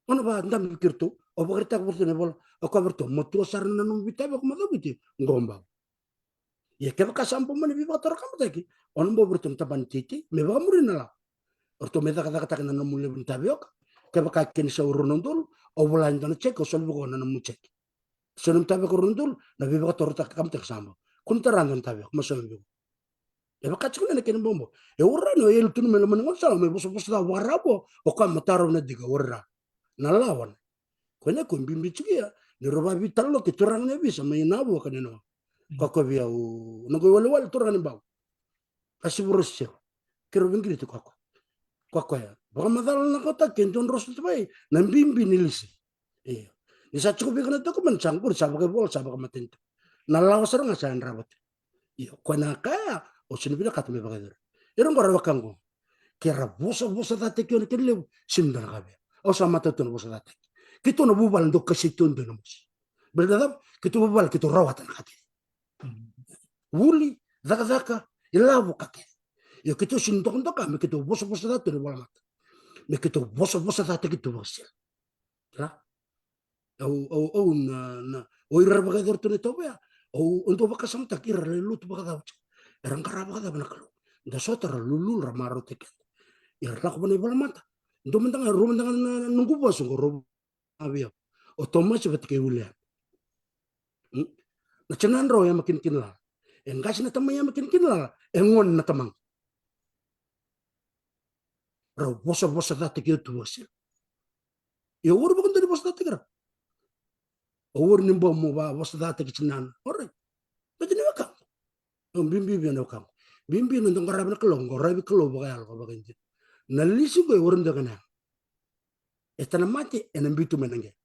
O na vakadabe vei iratou, o vakaraitaka vei iratou na ivola, o koya vei iratou, matua sara na nomu veitavioka mo cavuti, qo bau. Ia kevaka sa bau mani veivakatorocaketaki, o na bau vei iratou na tabana ni teitei me vakamuri na lawa. O ratou me cakacakataka na nomu levu ni tavioka. Kevaka kena isau e rua na udolu, o vola e dua na jeki, o soli vei koya na nomu jeki. Sa nomu tavioka rua na udolu, na veivakatorocaketaki sa bau. Kua ni tara e dua na tavioka, ma saumi vei koya. E vaka tiko na kena bobo. E o ira na o yali tu mai loma ni gaunisala, me vosavosa ca vakaravo, o koya me taro na dika, o ira na lawa na. Koya na ko bibi tiko ia, ni rau vaveitalanoa kei turaga ni ovisa mai Navua ka ni Navua. Koya ko vei au, na qo iwalewale turaga ni Bau. Ka sivu rau siseu. Kei rau veiqiriti koya koya. Koya koya. Vakamacala na kota ke dua drau sota vai, na bibi ni lisi. Io. Ni sa tiko vei iko na dokumeni sa qori, sa vakaivola, sa vakamatanitu. Na lawa sara ga sa yadrava tu. Io, koya na ka ya, au sega ni vinakata me vakayacori. Ira qo ra wekaqu. Ke ra vosavosacataki au na kena levu, sega ni dua na ka vei au. Au sa matata tu na vosacataki. Keitou na vuvale dau kasei tu dua na mosi. Baleta na cava? Keitou vuvale keitou rawata na ka kece. Vuli, cakacaka, ilavo ka kece. Io keitou sega ni dokadoka me keitou vosavosaca tu na ivolamata. Me keitou vosavosacataki tu vakasisila. Ra? Au, au, au na, na, o ira ra vakayacora tu na itovo ya. Au, au dau vakasamataka ira ra lai lotu vakacava tiko. Era qarava vakacava na Kalou. Da sota ra lululu ra marautaki keda. Ira lako vana ivolamata. Dua mada ga, rua mada ga na, na noqu vosa qo rau a vei au. O Tomasi vata kei William. Hmm? Na tinadrau e yama kinikinilala. E qase na tamai yama kinikinilala. E gone na tamaqu. Rau vosavosacataki au tu vakasisila. Ia au wari vakadua ni vosacataki rau. Au wari ni bau mo vosacataki tinana. Orait. Baleta ni wekaqu. Au bibi vei au na wekaqu. Bibi na dau qaravi na Kalou, qaravi Kalou vakayalo ka vakaidina. Na lisi qo e wari dua kena yaga. E tana mate, ena biu tu mai na qele.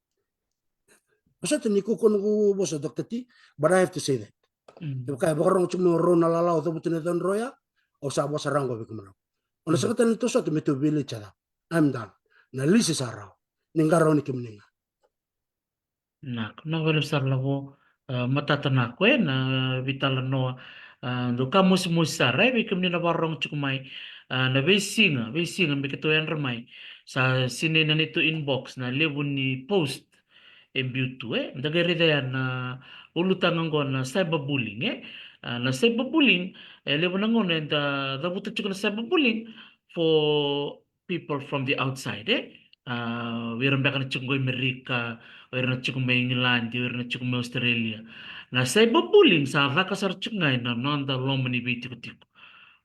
Au sa tani kukua noqu vosa Doctor T, but I have to say that. Mm. Kevaka e vakarorogo tiko mai o rau na lalawa cavuta na yacadra ya, au sa vosa rawa qo vei kemudou. O na sega tale ni tou sota me tou veileti ca. I'm done. Na lisi sa rawa. Ni qarauni kemuni ga. Naka, naka vakalevu sara Lavo, a, matata naka e na veitalanoa, a, dau ka mosimosi sara e vei kemuni na vakarorogo tiko mai, a, na veisiga, veisiga me keitou yadra mai. Sa sinai na neitou inbox na levu ni post e biu tu e. Da qai raica ya na ulutaga oqo na cyberbullying e. A, na cyberbullying, e levu na gauna eda cavuta tiko na cyberbullying for people from the outside e. A, o ira beka na tiko qo i Merika, o ira na tiko mai Igiladi, o ira na tiko mai Australia. Na cyberbullying sa caka sara tiko ga ena noda loma ni veitikotiko.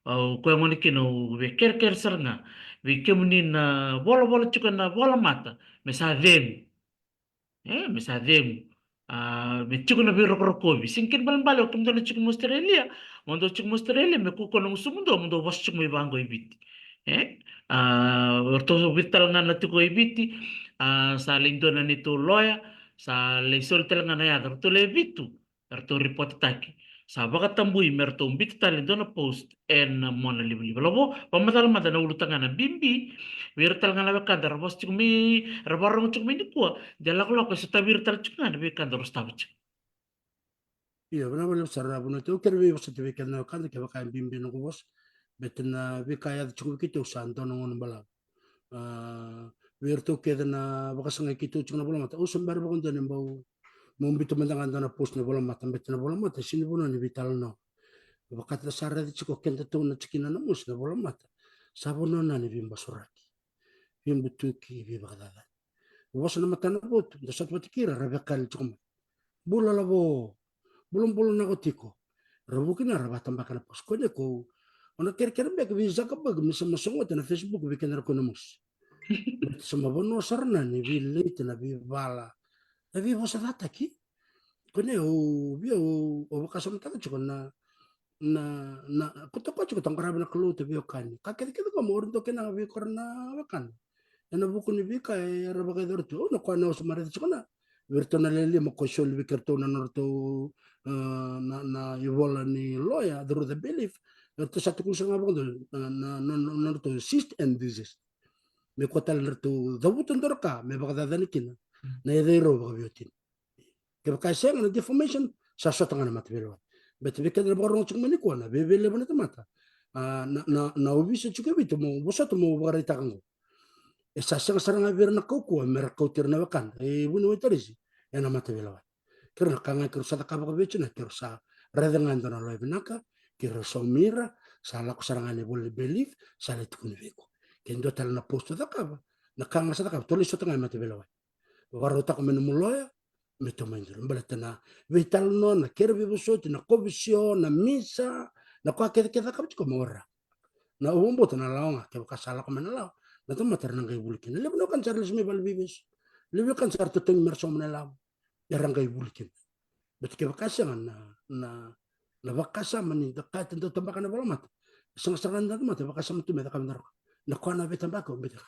Au koya gona kina au via kerekere sara ga vei kemuni na volavola tiko ena volamata me sa cegu. E, me sa cegu. A, me tiko na veirokorokovi. Sega ni kena ibalebale o kemudou na tiko mai Australia, mo dou tiko mai Australia me kukua na gusumudou mo dou vosa tiko mai vaqo i Viti. E, a, o ratou vica tale ga na tiko i Viti, a, sa lai dua na neitou loya, sa lai soli tale ga na yaca, ratou le vitu. Eratou ripotataki. sa vakatabui me ratou biuta tale e dua na post ena mona livaliva. Lavo, vakamacala mada na ulutaga na bibi vei ira tale ga na wekada ra vosa tiko mai, ra vakarorogo tiko mai nikua, de lakolako e sotavi ira tale tiko ga na veika daru sotava tiko. Io, vinaka vakalevu sara na vunau. Au kere veivosoti vei keda na wekada kevaka e bibi noqu vosa. Baleta na veika e yaco tiko vei keitou sa dua na gauna balavu. A, vei iratou kece na vakasagai keitou tiko na volamata, au se bera vakadua ni bau, meu biuta mada ga dua na post na volamata, baleta na volamata e sega ni vanua ni veitalanoa. Vaka eda sa raica tiko o kedatou na tikina na mosi, na volamata sa vanua ni veibasuraki, veibutuki, veivakacacani. Vosa na matanavotu, da sota vata kei ira, ra via kali tiko mai. Bula Lavo, bulabula, naka tiko. Ra vuki na, ra vakatabaka na post. Kua ni ko, o na kerekere beka vei Zuckerberg me sa mai sogota na Facebook vei keda na kua na mosi. Sa mai vanua sara na ni veilaiti, na veivala, na veivosacataki. Kua ni, au via, au, au vakasamataka tiko na, na, na, ko toka tiko, toka rawa na Kalou, ta veiwekani. Ka kece kece qo mo ori doke na vei kora na wekana. Ena vuku ni veika era vakayacora tu. Au na kua na, au sa mai raica tiko na, vei iratou na lewe lima ko soli vei keratou na nodratou, e, na, na ivola ni lawyer, the Ruta Bailiff. Eratou sa tukuna sara ga vakadua na, na, na, na nodratou cease and desist. Me kua tale ni ratou cavuta dua na ka me vakacacani kina na yacai rau vakaveiwatini. Kevaka e sega na defamation, sa sota ga na mataveilewai. Baleta vei keda na vakarorogo tiko mai nikua, na veiveileva na tamata, a, na, na, na ovisa tiko e Viti, mo vosota mo vakaraitaka qo. E sa sega sara ga vei ira na kaukauwa me ra kauti ira na wekada e Vuniwai Tarisi ena mataveilewai. Keirau na ka ga keirau sa cakava vakaveitiko, keirau sa raica ga e dua na lawyer vinaka, keirau saumi ira, sa lako sara ga ena ivola ni Bailiff, sa lai tukuni vei iko. Ke dua tale na post o cakava, na ka ga sa cakava, tou lai sota ga e mataveilewai. Vakarautaka mai nomu lawyer me tou mai duri. Baleta na veitalanoa, na kere veivosoti, na kovisiona, na misa, na ka kece kece cakava tiko, me warai. Na, au vakabauta na lawa ga, kevaka sa lako mai na lawa, na tamata era na qai vuli kina. Levu na wekada sa ra lesu mai vale ni veivesu. Levu na wekada sa ra totogi me ra sauma na ilawa, era qai vuli kina. Baleta kevaka e sega na, na, na vakasama ni da kaya eda dau tabaka na volamata, e sega sara ga ni da tabaka, vakasama tu me cakava na roka. Na koya na veitabaki au bete ka.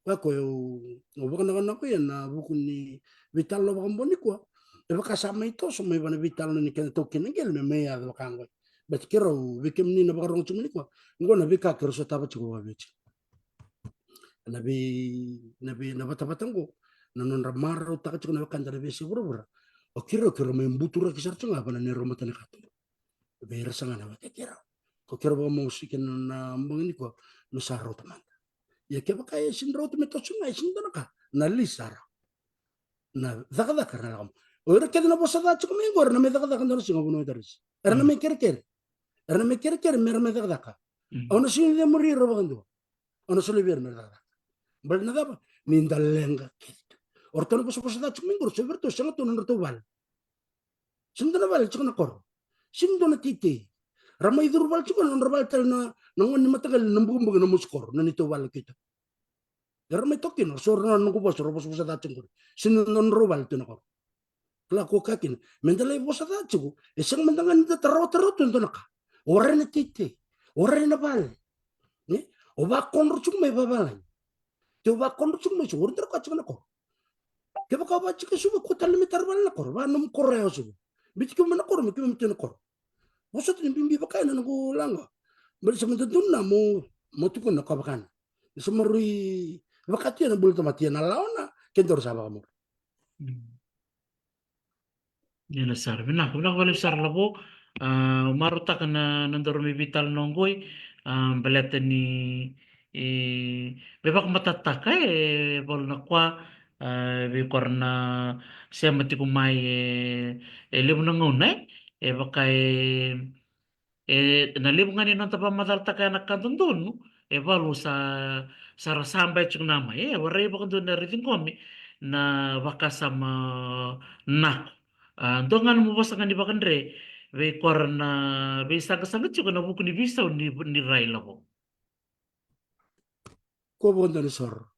Koya ko au, au vakanakonako ena vuku ni veitalanoa vakabau nikua. E vaka sa mai toso mai vei na veitalanoa ni keda taukei na qele me mai yaco vaka qo. Baleta keirau, vei kemuni na vakarorogo tiko mai nikua, qo na veika keirau sotava tiko vakaveitiko. Na vei, na vei, na vatavata qo, na nodra marautaka tiko na wekada na veiyasai vuravura. O keirau, keirau mai buturaki sara tiko ga vei na neirau matanikatuba. Vei ira sara ga na weka keirau. Ko keirau vakamosiki na, na bogi nikua, me sa rauta mada. Ia kevaka e sega ni rauta me toso ga, e sega ni dua na ka, na list sara. Na cakacaka era na lako mai. O ira kece na vosa ca tiko mai qo, era na mai cakacaka dua na siga Vuniwai Tarisi. Era na mai kerekere. Era na mai kerekere me ra mai cakacaka. Au na sega ni cemuri ira vakadua. Au na solia vei ira me ra cakacaka. Baleta na cava? Ni da leqa kece tu. O ratou na vosavosa ca tiko mai qo, so vei iratou sega tu na nodratou vale. Sega ni dua na vale tiko na koro. Sega ni dua na teitei. Ra mai curu vale tiko na nodra vale tale na, na gone ni mataqali, na bukabuka, na mosi koro, na neitou vale keitou. Era mai toka kina, so ra na noqu vosa, ra vosavosa ca tiko qori. Sega ni dua na nodrau vale tu na koro. Kila ko kaya kina, me da lai vosa ca tiko, e sega mada ga ni da taroga, taroga tu e dua na ka. O rai na teitei, o rai na vale. Ne? O vakodro tiko mai vavalagi. Te o vakodro tiko mai, so o rai, dra ka tiko na koro. Kevaka o vacika Suva, ko tale me tara vale na koro, va nomu koro ya o Suva. Biuti keimami na koro, me keimami tu na koro. Vosota ni bibi vaka ya na noqu laga. Baleta sa me dodonu na mo, mo tukuna na ka vaka na. Sa maroroi vaka tu ya na bula tamata, ia na lawa na, kedaru sa vakamuri. Ia na sara, vinaka, vinaka vakalevu sara Lavo. A, marautaka na, na daru mai veitalanoa qoi. A, baleta ni, e, me vakamatatataka, e, valu na kua, a, vei kora na sema tiko mai, e, e levu na gauna, e, e vaka, e, e, na levu ga ni noda vakamacalataka ya na ka dodonu, e valu sa, sa ra saba e tiko na mai, e, warai vakadua na raici qome, na vakasama nako. A, dua ga nomu vosa ga ni vakadre, vei kora na veisaqasaqa tiko na vuku ni veisau ni, ni rai Lavo. Ko vakadua ni soro.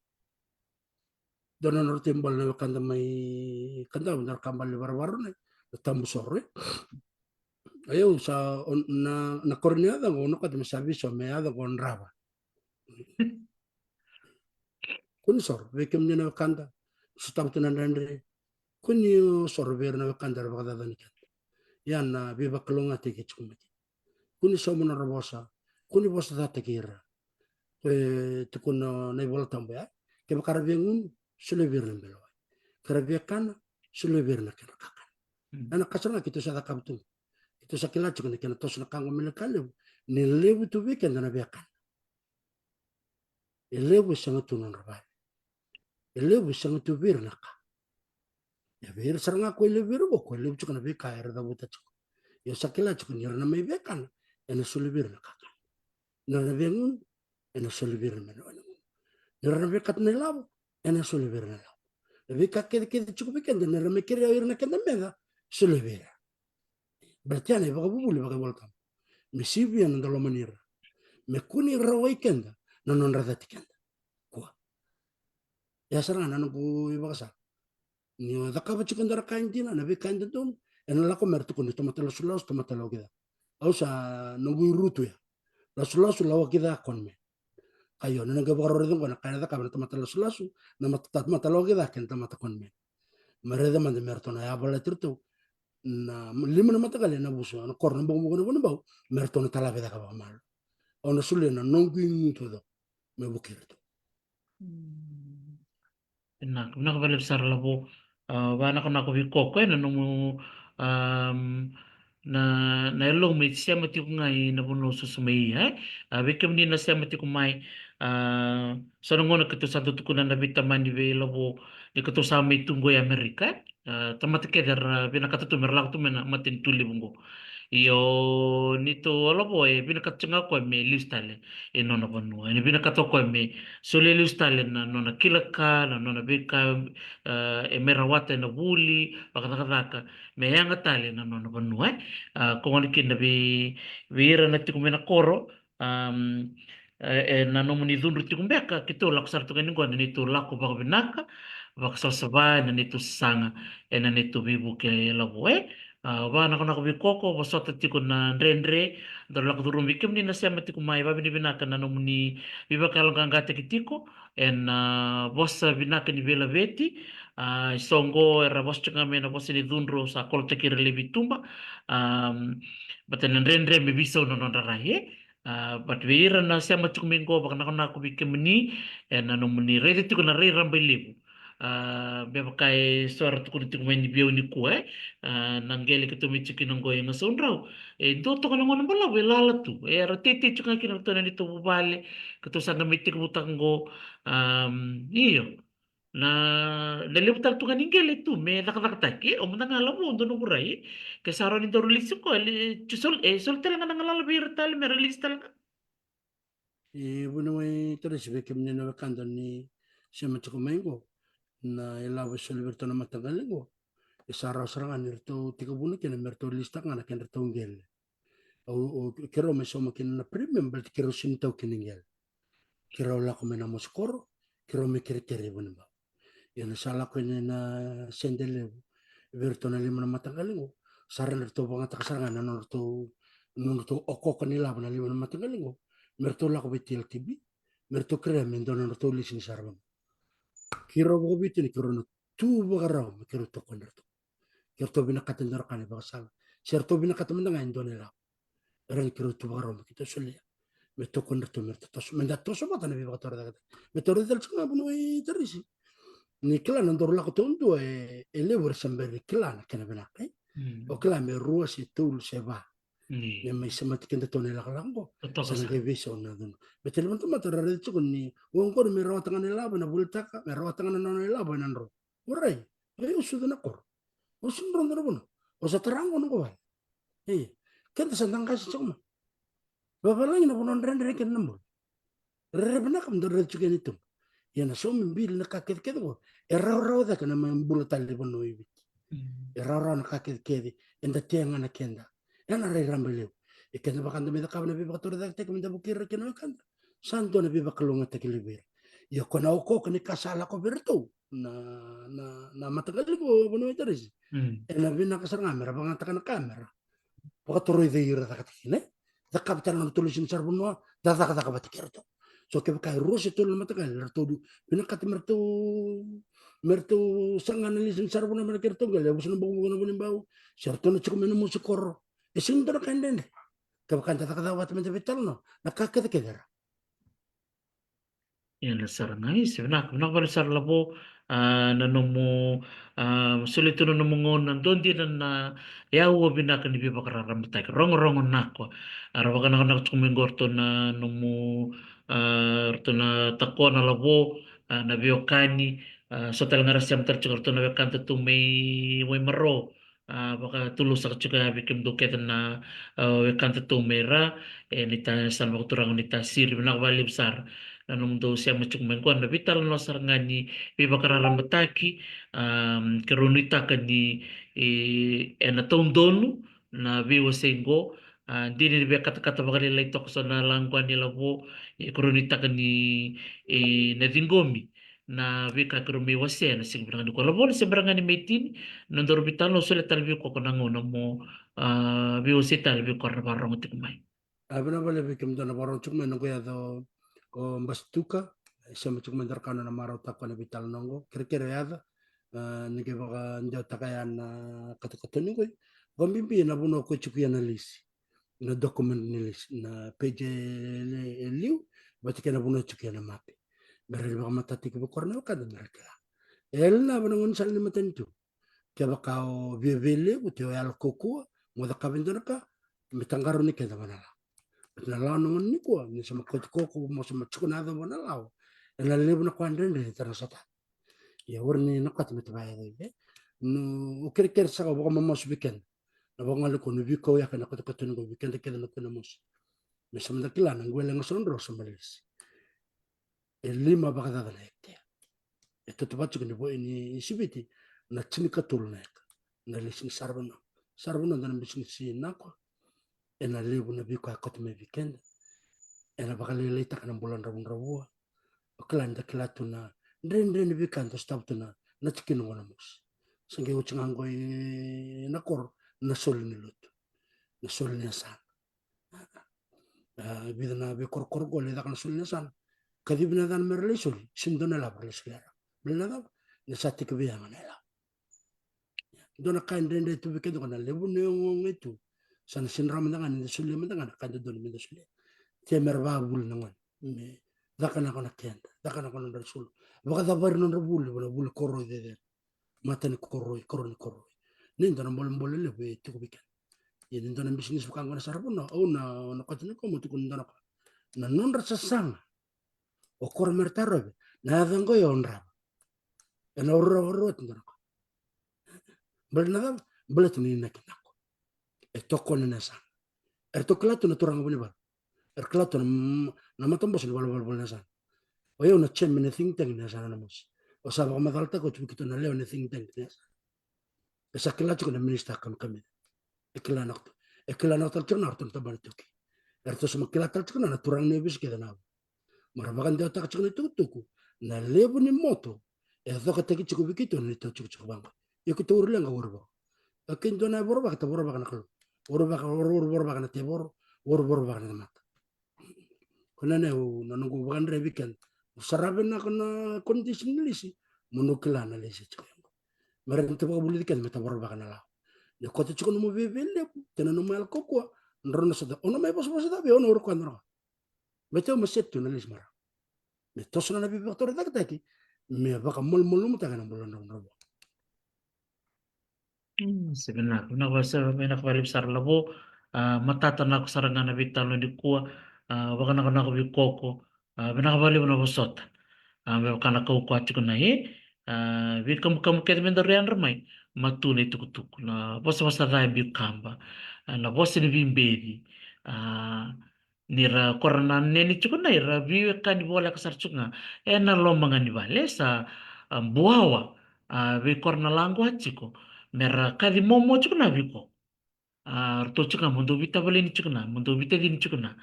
Dua na nodra tei bale na wekada mai Kadavu, dua na ka bale ni varavara na, na tabu soro, e. Io, sa, o, na, na koro ni yaca qo, o na kata me sa veisau me yaca qo Drava. Ko ni soro, vei kemuni na wekada, sotava tu na dredre. Ko ni soro vei ira na wekada era vakacacani keda. Ia na veivakalougatataki e tiko mai kina. Kua ni sauma nodra vosa, kua ni vosacataki ira. E tukuna na iVola Tabu ya, kevaka ra via gunu, solia vei ira na belo wai. Ke ra via kana, solia vei ira na kedra kakana. Mm. Ena ka sara ga keitou sa cakava tu. Keitou sa kila tiko ni kena toso na ka qo me na ka levu, ni levu tu vei keda na via kana. E levu e sega tu nodra vale. E levu e sega tu vei ira na ka. Ia vei ira sara ga ko e levu vei ira qo, ko e levu tiko na veika era cavuta tiko. Ia sa kila tiko ni ra na mai via kana, ena solia vei ira na kakana. Ni ra na via gunu, ena solia vei ira na mai na wai na gunu. Ni ra na via kata na ilavo, ena solia vei ira na ilavo. Na veika kecekece tiko vei keda, ni ra mai kerea o ira na keda meca, solia vei ira. Baleta ya na ivakavuvuli vakaivolatabu. Me sivia na noda lomani ira. Me kua ni rawai keda na nodra cati keda. Kua. Ya sara ga na noqu ivakasala. Ni o cakava tiko e dua na ka e dina, na veika e dodonu, ena lako me ra tukuni tamata lasulasu, tamata lawa ki ca. Au sa noqu irutu ya. Lasulasu, lawa ki ca, con man. Ka io, na noqu vakarau raica qo na ka ena cakava na tamata lasulasu, na mata, tamata lawa ki ca kei na tamata con man. Me raica mada me ratou na yavalati iratou na lima na mataqali ena vusu, na koro, na bokobuko, na vanua bau, me ratou na talave caka vakamalua. Au na solia na noqu igu taucoko me vukei iratou. Mm. Vinaka, vinaka vakalevu sara Lavo. A, vanakonako vei Koko ena nomu, am, na, na yalomu e sema tiko ga ina vanua o susu mai, e? A, vei kemuni na sema tiko mai, a, so na gauna keitou sa dau tukuna na veitamani vei Lavo ni keitou sa mai tu qo i Amerika, e? A, tamata kece era vinakata tu me ra lako tu mai na matanitu levu qo. Io, neitou o Lavo e vinakata tiko ga o koya me lesu tale e nona vanua. E vinakata o koya me solia lesu tale na nona kila ka, na nona veika, e, e mai rawata ena vuli vakacakacaka, me yaga tale na nona vanua, e. A, ko gona kina vei, vei ira na tiko mai na koro, am, e, ena nomuni cudru tiko beka, keitou lako sara tu ga ni qo ena neitou lako vakavinaka, vakasavasava ena neitou sasaga, ena neitou veivuke, Lavo, e. A, vanakonako vei Koko, vosota tiko na dredre, daru lako curuma. Vei kemuni na sema tiko mai, vavinavinaka na nomuni veivakayaloqaqataki tiko ena, a, vosa vinaka ni veilaveti. A, e so qo era vosa tiko ga mai na vosa ni cudru, sa kolotaki ira laivi tuba. A, baleta na dredre me veisau na nodra rai, e. A, but vei ira na sema tiko mai qo, vakanakonako vei kemuni ena nomuni raica tiko na rai rabailevu. A, me vaka e so era tukuna tiko mai ni vei au nikua, e. A, na qele keitou mai tiko kina qo e Gasaudrau, e dua toka na gauna balavu e lala tu, era teitei tiko ga kina ratou na neitou vuvale, keitou sa da mai tekivutaka qo. Am, io. Na, na levu tale tu ga ni qele tu me cakacakataki, e, o mada ga Lavo, dua noqu rai. Ke sa rawa ni daru lesi koya, e, soli, e, soli tale ga na galala vei ira tale me ra lesi tale ga. E, vuniwai Tarisi, vei kemuni na wekada ni sema tiko mai qo, na ilavo e soli vei iratou na mataqali qo, e sa rawa sara ga ni ratou tekivuna kina me ratou lisitaka ga na kedratou qele. Au, au, keirau mai sauma kina na premium, baleta keirau sega ni tau kina qele. Keirau lako mai na mosi koro, keirau mai kerekere i Vanibau. Ia na sa lako yani na sede levu vei iratou na lima na mataqali qo, sa rawa ni ratou vakayagataka sara ga na nodratou, nodratou okooko ni lavo na lima na mataqali qo, me ratou lako vei T L T B, me ratou kerea me dua na nodratou lisi ni saravanua. Keirau vakabibi ni keirau na tu vakarau me keirau tokoni iratou. Ke ratou vinakata e dua na ka na ivakasala, se ratou vinakata mada ga e dua na ilavo, e rawa ni keirau tu vakarau me keitou solia, me tokoni iratou me ratou toso, me da toso vata na veivakatorocaketaki. Me torocaketaki tiko ga, vuniwai Tarisi. Ni kila na daru lako taudua, e, e levu era se bera ni kila na kena vinaka, e? Mm. O kila me rua se tolu se va. Ni. Me mai semati kedatou na ilakolako qo. Totoka sara. Sa na qai veisau na cudru. Me tale mada na tamata ra raica tiko ni, o qori me rawata ga na ilavo ena volitaka, me rawata ga na nona ilavo ena dro. Orait, o yau sucu ena koro. Au sega ni rogoca na vanua. Au sa tara qo noqu vale. E, keda sa da qase tiko mai. Vavalagi na vanua dredre kei na bula. Rere vinaka me da raica tiko yani i tuba. Ia na saumi bili na ka kecekece qo, e rawarawa cake na mai bula tale i vanua i Viti. Mm. E rawarawa na ka kecekece, eda tea ga na keda. Ena rai rabailevu. E keda vaka da mai cakava na veivakatorocaketaki me da vukei ira kina na wekada, sa dua na veivakalougatataki levu vei ira. Ia ko na okooko ni ka sa lako vei iratou na, na, na mataqali qo, vuniwai Tarisi. Mm. Ena vinaka sara ga me ra vakayagataka na ka me ra vakatorocaketaki ira, cakataki kina, e? Cakava tale na nodratou lisi ni saravanua, da cakacaka vata kei iratou. So kevaka e rua se tolu na mataqali eratou vinakata me ratou, me ratou saga na lisi ni saravanua me na kei ratou qele, e vusa na bokobuko na vunibau, se ratou na tiko mai na mosi koro. E sega ni dua na ka e dredre kevaka eda cakacaka vata meda veitalanoa na ka kecekece era. Ia na sara ga, isi, vinaka, vinaka vale sara Lavo. A, na nomu, a, soli tu na nomu gauna, dua dina na yaua vinaka ni veivakararamataki, rogorogo nako. A, ra vakanakonako tiko mai qo ratou na nomu, a, ratou na takona Lavo, a, na veiwekani, a, so tale ga ra sema tale tiko ratou na wekada tu mai Waimaro. A, vakatulou saka tiko ya vei kemudou kece na, a, wekada tu mai ra, e, ni ta, sa na vakaturaga ni ta siri, vinaka vakalevu sara na nomudou sema tiko mai qo na veitalanoa sara ga ni veivakararamataki. A, keirau nuitaka ni, e, ena taudonu na veiwasei qo. A, dina ni veikatakata vakalailai toka so na laqua ni Lavo, e, keirau nuitaka ni, e, na ciqomi na veika keirau mai wasea na siga vinaka nikua. Lavo, na sebera ga ni mai tini, na nodaru veitalanoa, solia tale vei koya na gauna mo, a, veiwasei tale vei koya na vakarorogo tiko mai. A, vinaka vakalevu vei kemudou na vakarorogo tiko mai, noqu yaca o Basituka, e sema tiko mai, dua na ka na marautaka na veitalanoa qo, kerekere yaca, a, ni qai vakadewataka ya na katokatoni qo. Vakabibi na vanua ko tiko ya na lisi, na document ni lisi, na page e, e liu vata kei na vanua e tiko ya na mape. Me ra lai vakamatatataki vei koya na wekada me ra kila. E yali na vanua ni sala ni matanitu. Kevaka o viavialevu, te o yalo kaukaua, mo cakava e dua na ka, me taqarauni keda vua na lawa. Baleta na lawa na gauna nikua, ni sa mai kauti koya, mo sa mai tiko na yacova na lawa, ena levu na ka dredre ni tara na sota. Ia, o ira ni na kota me ta vakayaco, e? No, o kerekere saka, vakamamasu vei keda. Na vakagole ko na veikau yaka na katokatoni qo vei keda kece na kua na mosi. Me sa mada kila na qwele ga sa na drau sa malesi. E lima vakacaca na ekatea. E tautauvata tiko ni vo-, ni siviti na tinikatolu na eka. Na lisi ni saravanua. Saravanua dua na bisinisi nako. Ena levu na veika e koto mai vei keda. Ena vakalailaitaka na bula dravudravua. O kila ni da kila tu na dredre ni veika da sotava tu na, na tikina qo na mosi. Sa qai oti ga qo ena koro na soli ni lotu. Na soli ni yasana. A, vica na veikorokoro qo lai caka na soli ni yasana. Kacivi na yacana me ra lai soli, sega ni dua na ilavo ra lai solia rawa. Baleta na cava? Ni sa tekivu yaga na ilavo. Dua na ka e dredre tu vei keda qo na levu ni ogaoga e tu. Sa na sega ni rawa mada ga ni da solia mada ga na ka e dodonu me da solia. Tea me ra vakavuli na gone. Me caka nako na keda, caka nako na nodra isulu. Vakacavari na nodra vuli, na vuli koroi cecere. Mata ni koroi, koroi ni koroi. Ni dua na bolebole levu e tiko vei keda. Ia ni dua na bisinisi vaka qo na saravanua, au na, na kota ni ko mo tukuna dua na ka. Na nodra sasaga. O koro me ra tarovi, na yaca qo e odrava. Ena odrava oti dua na ka. Baleta na cava? Baleta ni inaki nako. E tokona na yasana. Eratou kila tu na turaga vunivalu. Era kila tu na, na matabose ni valenivolavola na yasana. O yau na chairman na think tank na yasana na mosi. Au sa vakamacalataka oti vei keitou na lewe na think tank na yasana. E sa kila tiko na minisita kamikamica. E kila nako tu. E kila nako tale tiko na ratou na tabana iTaukei. Eratou sa mai kila tale tiko na, na turaga ni ovisa kece na avo. Me ra vakadewataka tiko na itukutuku, na levu ni moto e cokataki tiko vei keitou na neitou tikotiko vaqo. Ia keitou uri leqa, uri voro. E kei dua na vorovaka, ta vorovaka na Kalou. Vorovaka, voro, voro, vorovaka na tevoro, voro, vorovaka na tamata. Ko na, na, na noqu vakadreva vei keda. Mo saravi na, na condition ni lisi, mo dou kila na lisi e tiko qo. Me rawa ni ta vakavulici keda me ta vorovaka na lawa. Ni koto tiko nomu viavialevu, kei na nomu yalo kaukaua, drau na sota. O na mai vosavosa cava vei au, na uri koya na roka. Baleta au mai set tu na lisi marau. Me toso na veivakatorocaketaki, me vakamalumalumutaka na bula dravudravua. Mm, se vinaka, vinaka, se vinaka vakalevu sara Lavo. A, matata nako sara ga na veitalanoa nikua. A, vakanakonako vei koko. A, vinaka vakalevu na vosota. A, me vaka na kaukaua tiko na, e, a, veikamukamu kece me daru yadra mai. Matua na itukutuku, na vosavosa ca e biu kaba. A, na vosa ni veibeci. A, ni ra, ko ra na nene tiko na, ira veiwekani voleka sara tiko ga ena loma ga ni vale, sa, a, buawa, a, vei ko ra na laqwa tiko me ra kaci momo tiko na vei ko. A, ratou tiko ga mo dou veitavaleni tiko na, mo dou veitacini tiko na.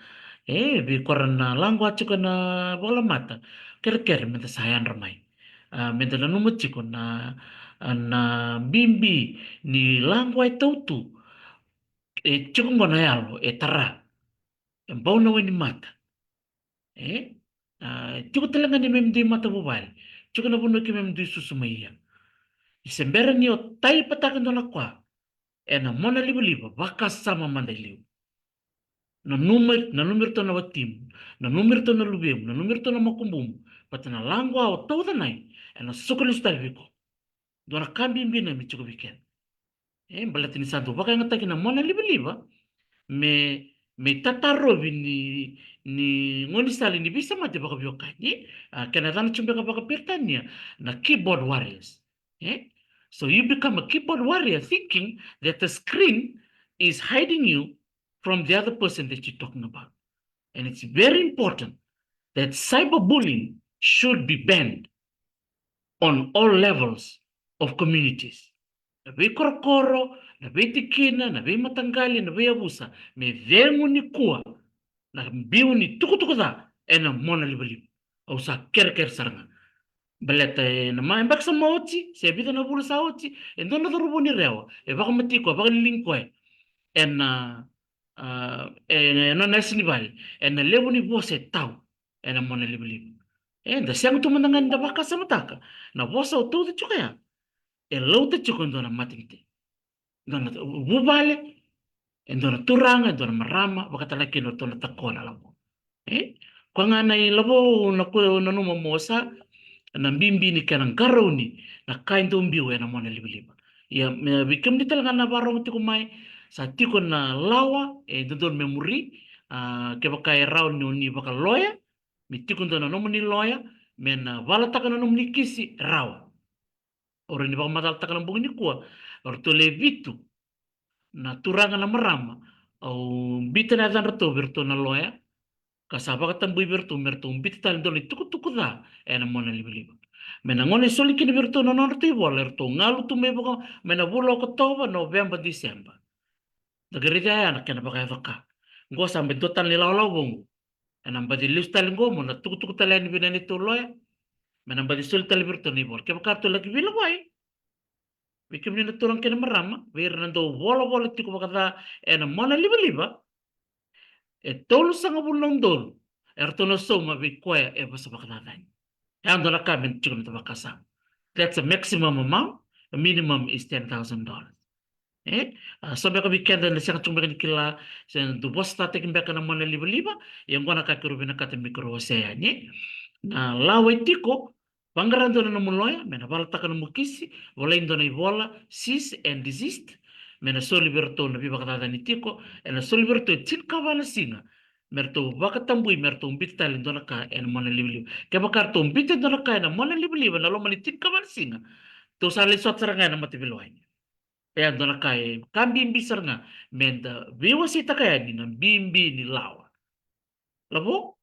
E, vei ko ra na laqwa tiko na vakalamata, kerekere me da sa yadra mai. A, me da nanuma tiko na, na bibi ni laqwa e tautu. E tiko qo na yalo e tara. E bau na wainimata. E? tiko tale ga ni memi dui matavuvale, tiko na vanua ke memi dui susu mai ia. Ni se bera ni o taipataka e dua na koya ena mona livaliva, vakasama mada e liu. Nanumi, nanumi iratou na watimu, nanumi iratou na luvemu, nanumi iratou na makubumu, baleta na lago a o tauca nai ena soka lesu tale vei iko. Dua na ka bibi na me tiko vei keda. E baleta ni sa dau vakayagataki na mona livaliva me, me tatarovi ni, ni gaunisala ni veisemati vakaveiwekani. A, kena yacana tu beka vakaperitania na keyboard warriors. E? So you become a keyboard warrior thinking that the screen is hiding you from the other person that you're talking about. And it's very important that cyberbullying should be banned on all levels of communities. Na veikorokoro, na veitikina, na veimataqali, na veiyavusa, me cegu nikua na biu ni tukutuku ca ena mona livaliva. Au sa kerekere sara ga. Baleta ena yabaki sa mai oti, se vica na vula sa oti, e dua na cauravou ni Rewa e vakamati koya, vakaliligi koya ena, a, e, e nona yasa ni vale, ena levu ni vosa e tau ena mona livaliva. Eda sega tu mada ga ni da vakasamataka na vosa o tauca tiko ya, e lauta tiko e dua na matanitu, e dua na vuvale, e dua na turaga, e dua na marama, vakatale kina o ratou na takona lavo. E? Koya ga na ilavo na, ko nanuma mo sa na bibi ni kena qarauni na ka e dau biu ena mona livaliva. Ia, me, vei kemuni tale ga na varogo tiko mai, sa tiko na lawa e dodonu me muri. A, kevaka e rawa ni o ni vakaloya, me tiko dua na nomuni loya me na valataka na nomuni kisi, e rawa. Au rawa ni vakamacalataka na bogi nikua, o ratou le vitu na turaga, na marama, au bita na yacadratou vei ratou na loya, ka sa vakatabui vei ratou me ratou bita tale dua na itukutuku ca ena mona livaliva. Me na gauna e soli kina vei ratou na nodratou ivola, e ratou galu tu mai vaka mai na vula o Okotova, Noveba, Diseba. Da qai raica ya na kena vakayaco ka. Qo sa mai dua tale na ilawalawa vou qo. Ena baci lesu tale qo mo na tukutuku tale yani vei na neitou loya me na baci soli tale vei ratou na ivola. Kevaka ratou laki veilewai, vei kemuni na turaga kei na marama, vei ira na dau volavola tiko vakaca ena mona livaliva, e tolusagavulu na udolu e ratou na sauma vei koya e vosa vakacacani. E a dua na ka me tiko na noda vakasama. That's a maximum amount. A minimum is ten thousand dollars. E? A, so beka vei keda na sega tiko beka ni kila, se dau vosataki beka na mona livaliva. Ia qo na ka keirau vinakata me keirau wasea yani. Na lawa e tiko, vaqara dua na nomu loya me na valataka nomu kisi, volai dua na ivola cease and desist, me na soli vei ratou na veivakacacani tiko, ena soli vei ratou e tinikava na siga me ratou vakatabui, me ratou bita tale dua na ka ena mona livaliva. Kevaka ratou bita dua na ka ena mona livaliva ena loma ni tinikava na siga, ratou sa lai sota sara ga ena mataveilewai. E a dua na ka, e ka bibi sara ga me da veiwaseitaka yani na bibi ni lawa. Lavo?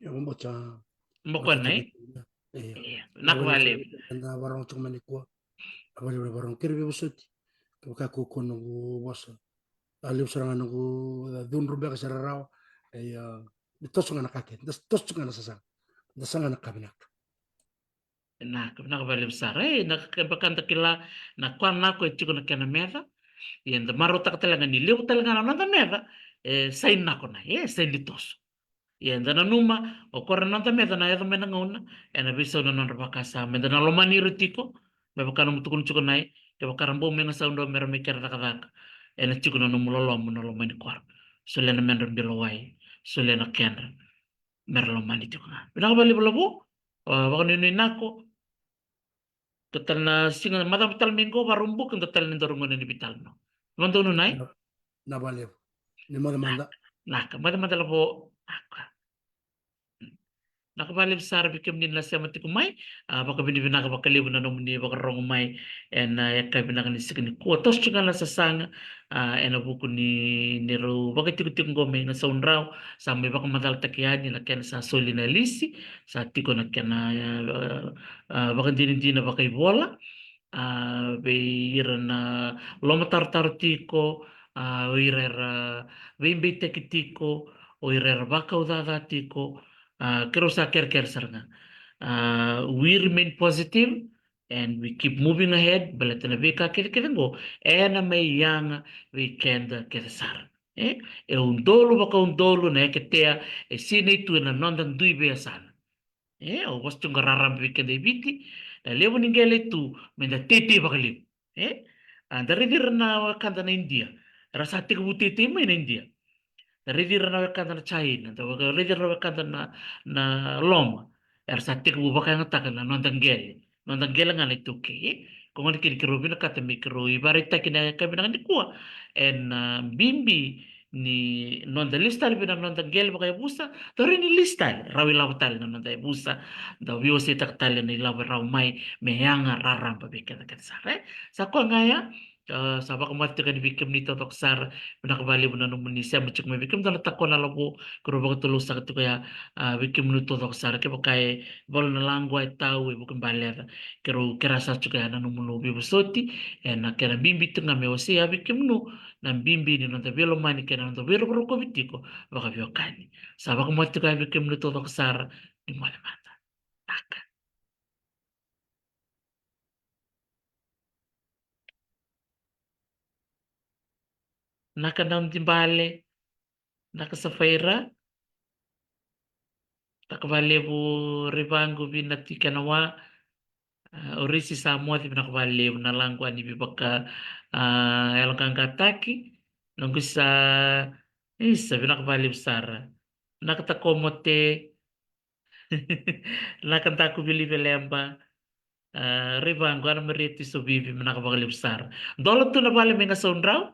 Ia, vabauta. Boko na, e? Ia. Ia, vinaka vakalevu. Na varogo tiko mai nikua. A, vakalevu na varogo, kere veivosoti. Kevaka ko, ko noqu vosa, a, levu sara ga noqu, a, cudru beka se rarawa. Ia, da toso ga na ka kece, da toso ga na sasaga, da saga na ka vinaka. Vinaka, vinaka vakalevu sara. E, na kevaka da kila na koya nako e tiko na kena meca. Ia da marautaka tale ga ni levu tale ga na noda meca e sai nako na, e sai ni toso. Ia da nanuma o koya na noda meca na yaco mai na gauna, ena veisau na nodra vakasama, me da na lomani ira tiko. Me vaka nomu tukuna tiko nai, kevaka ra bau mai gasau drau me ra mai kere cakacaka, ena tiko na nomu loloma na lomani koya. Solia na medra bilawai, solia na kedra me ra lomani tiko ga. Vinaka vakalevu Lavo. A, vakanuinui nako. Dua tale na siga, macawa tale mai qo, Vakaraubuka, dua tale na daru gauna ni veitalanoa. Vakadonu nai. Na, na vakalevu. Ni moce mada. Naka, moce mada Lavo. Naka. Naka vakalevu sara vei kemuni na sema tiko mai. A, vakavinavinaka vakalevu na nomuni vakarorogo mai ena, a, yakavi vinaka ni siga nikua. Toso tiko ga na sasaga, a, ena vuku ni, ni rau vakaitikotiko qo mai Gasau Drau, sa mai vakamacalataki yani na kena sa soli na lisi, sa tiko na kena, a, a, vakadinadina vakaivola, a, vei ira na lomatarotaro tiko, a, o ira era veibeitaki tiko, o ira era vakaucaca tiko, a, keirau sa kerekere sara ga. A, we remain positive and we keep moving ahead, baleta na veika kecekece qo ena mai yaga vei keda kece sara. E, e udolu vakaudolu na eketea e sinai tu ena noda dui veiyasana. E, au vosa tiko ga raraba vei keda i Viti, na levu ni qele tu me da teitei vakalevu. E, a, da raici ira na wekada na Idia, era sa tekivu teitei mai na Idia. Da raici ira na wekada na China, da weka-, raici ira na wekada na, na Loma, era sa tekivu vakayagataka na noda qele, noda qele ga na iTaukei, e. Ko gona kina keirau vinakata me keirau ivakaraitaki na ka vinaka nikua, ena, a, bibi ni noda lesu tale vei na noda qele vakayavusa, da rawa ni lesu tale, rawa ilavo tale na noda yavusa, da veiwaseitaka tale na ilavo e rawa mai, me yaga raraba vei keda kece sara, e. Sa koya ga ya, a, sa vakamoce tiko yani vei kemuni taucoko sara, vinaka vakalevu na nomuni sema tiko mai vei kemudou na takona lavo, keirau vakatulewa saka tiko ya, a, vei kemuni taucoko sara, kevaka e valu na laqu e tau e vuki baleca, keirau kerea saka tiko ya na nomuni veivosoti, ena kena bibi tiko ga me wasea vei kemuni, na bibi ni noda veilomani kei na noda veirokoroko tiko vakaveiwekani. Sa vakamoce tiko ya vei kemuni taucoko sara, ni moce mada. Naka. Naka Daunidibale, naka Safaira. Vinaka vakalevu Rivaqu, Vina, Tikenawa. A, Orisi sa moce, vinaka vakalevu na laqu a ni veivaka, a, yaloqaqataki. Noqu sa, isa, vinaka vakalevu sara. Vinaka Takomote. Vinaka Daku Viliveleba. A, Rivaqu, Ana Maria Tisovivi, vinaka vakalevu sara. Dola tu na vale mai Gasaudrau.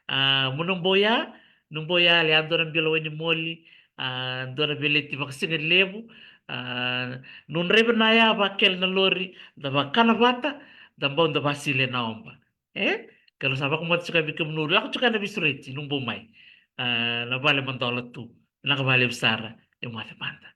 A, mo na bau ya, na bau ya, le a dua na bilo wainimoli, a, dua na veleti vakasigalevu, a, na draiva na ya, vakele na lori, da vakana vata, da bau da vasile na oba. E? Keirau sa vakamoce tiko vei kemuni, lako tiko na veisureti, na bau mai. A, na vale ma dola tu. Vinaka vakalevu sara, e moce mada.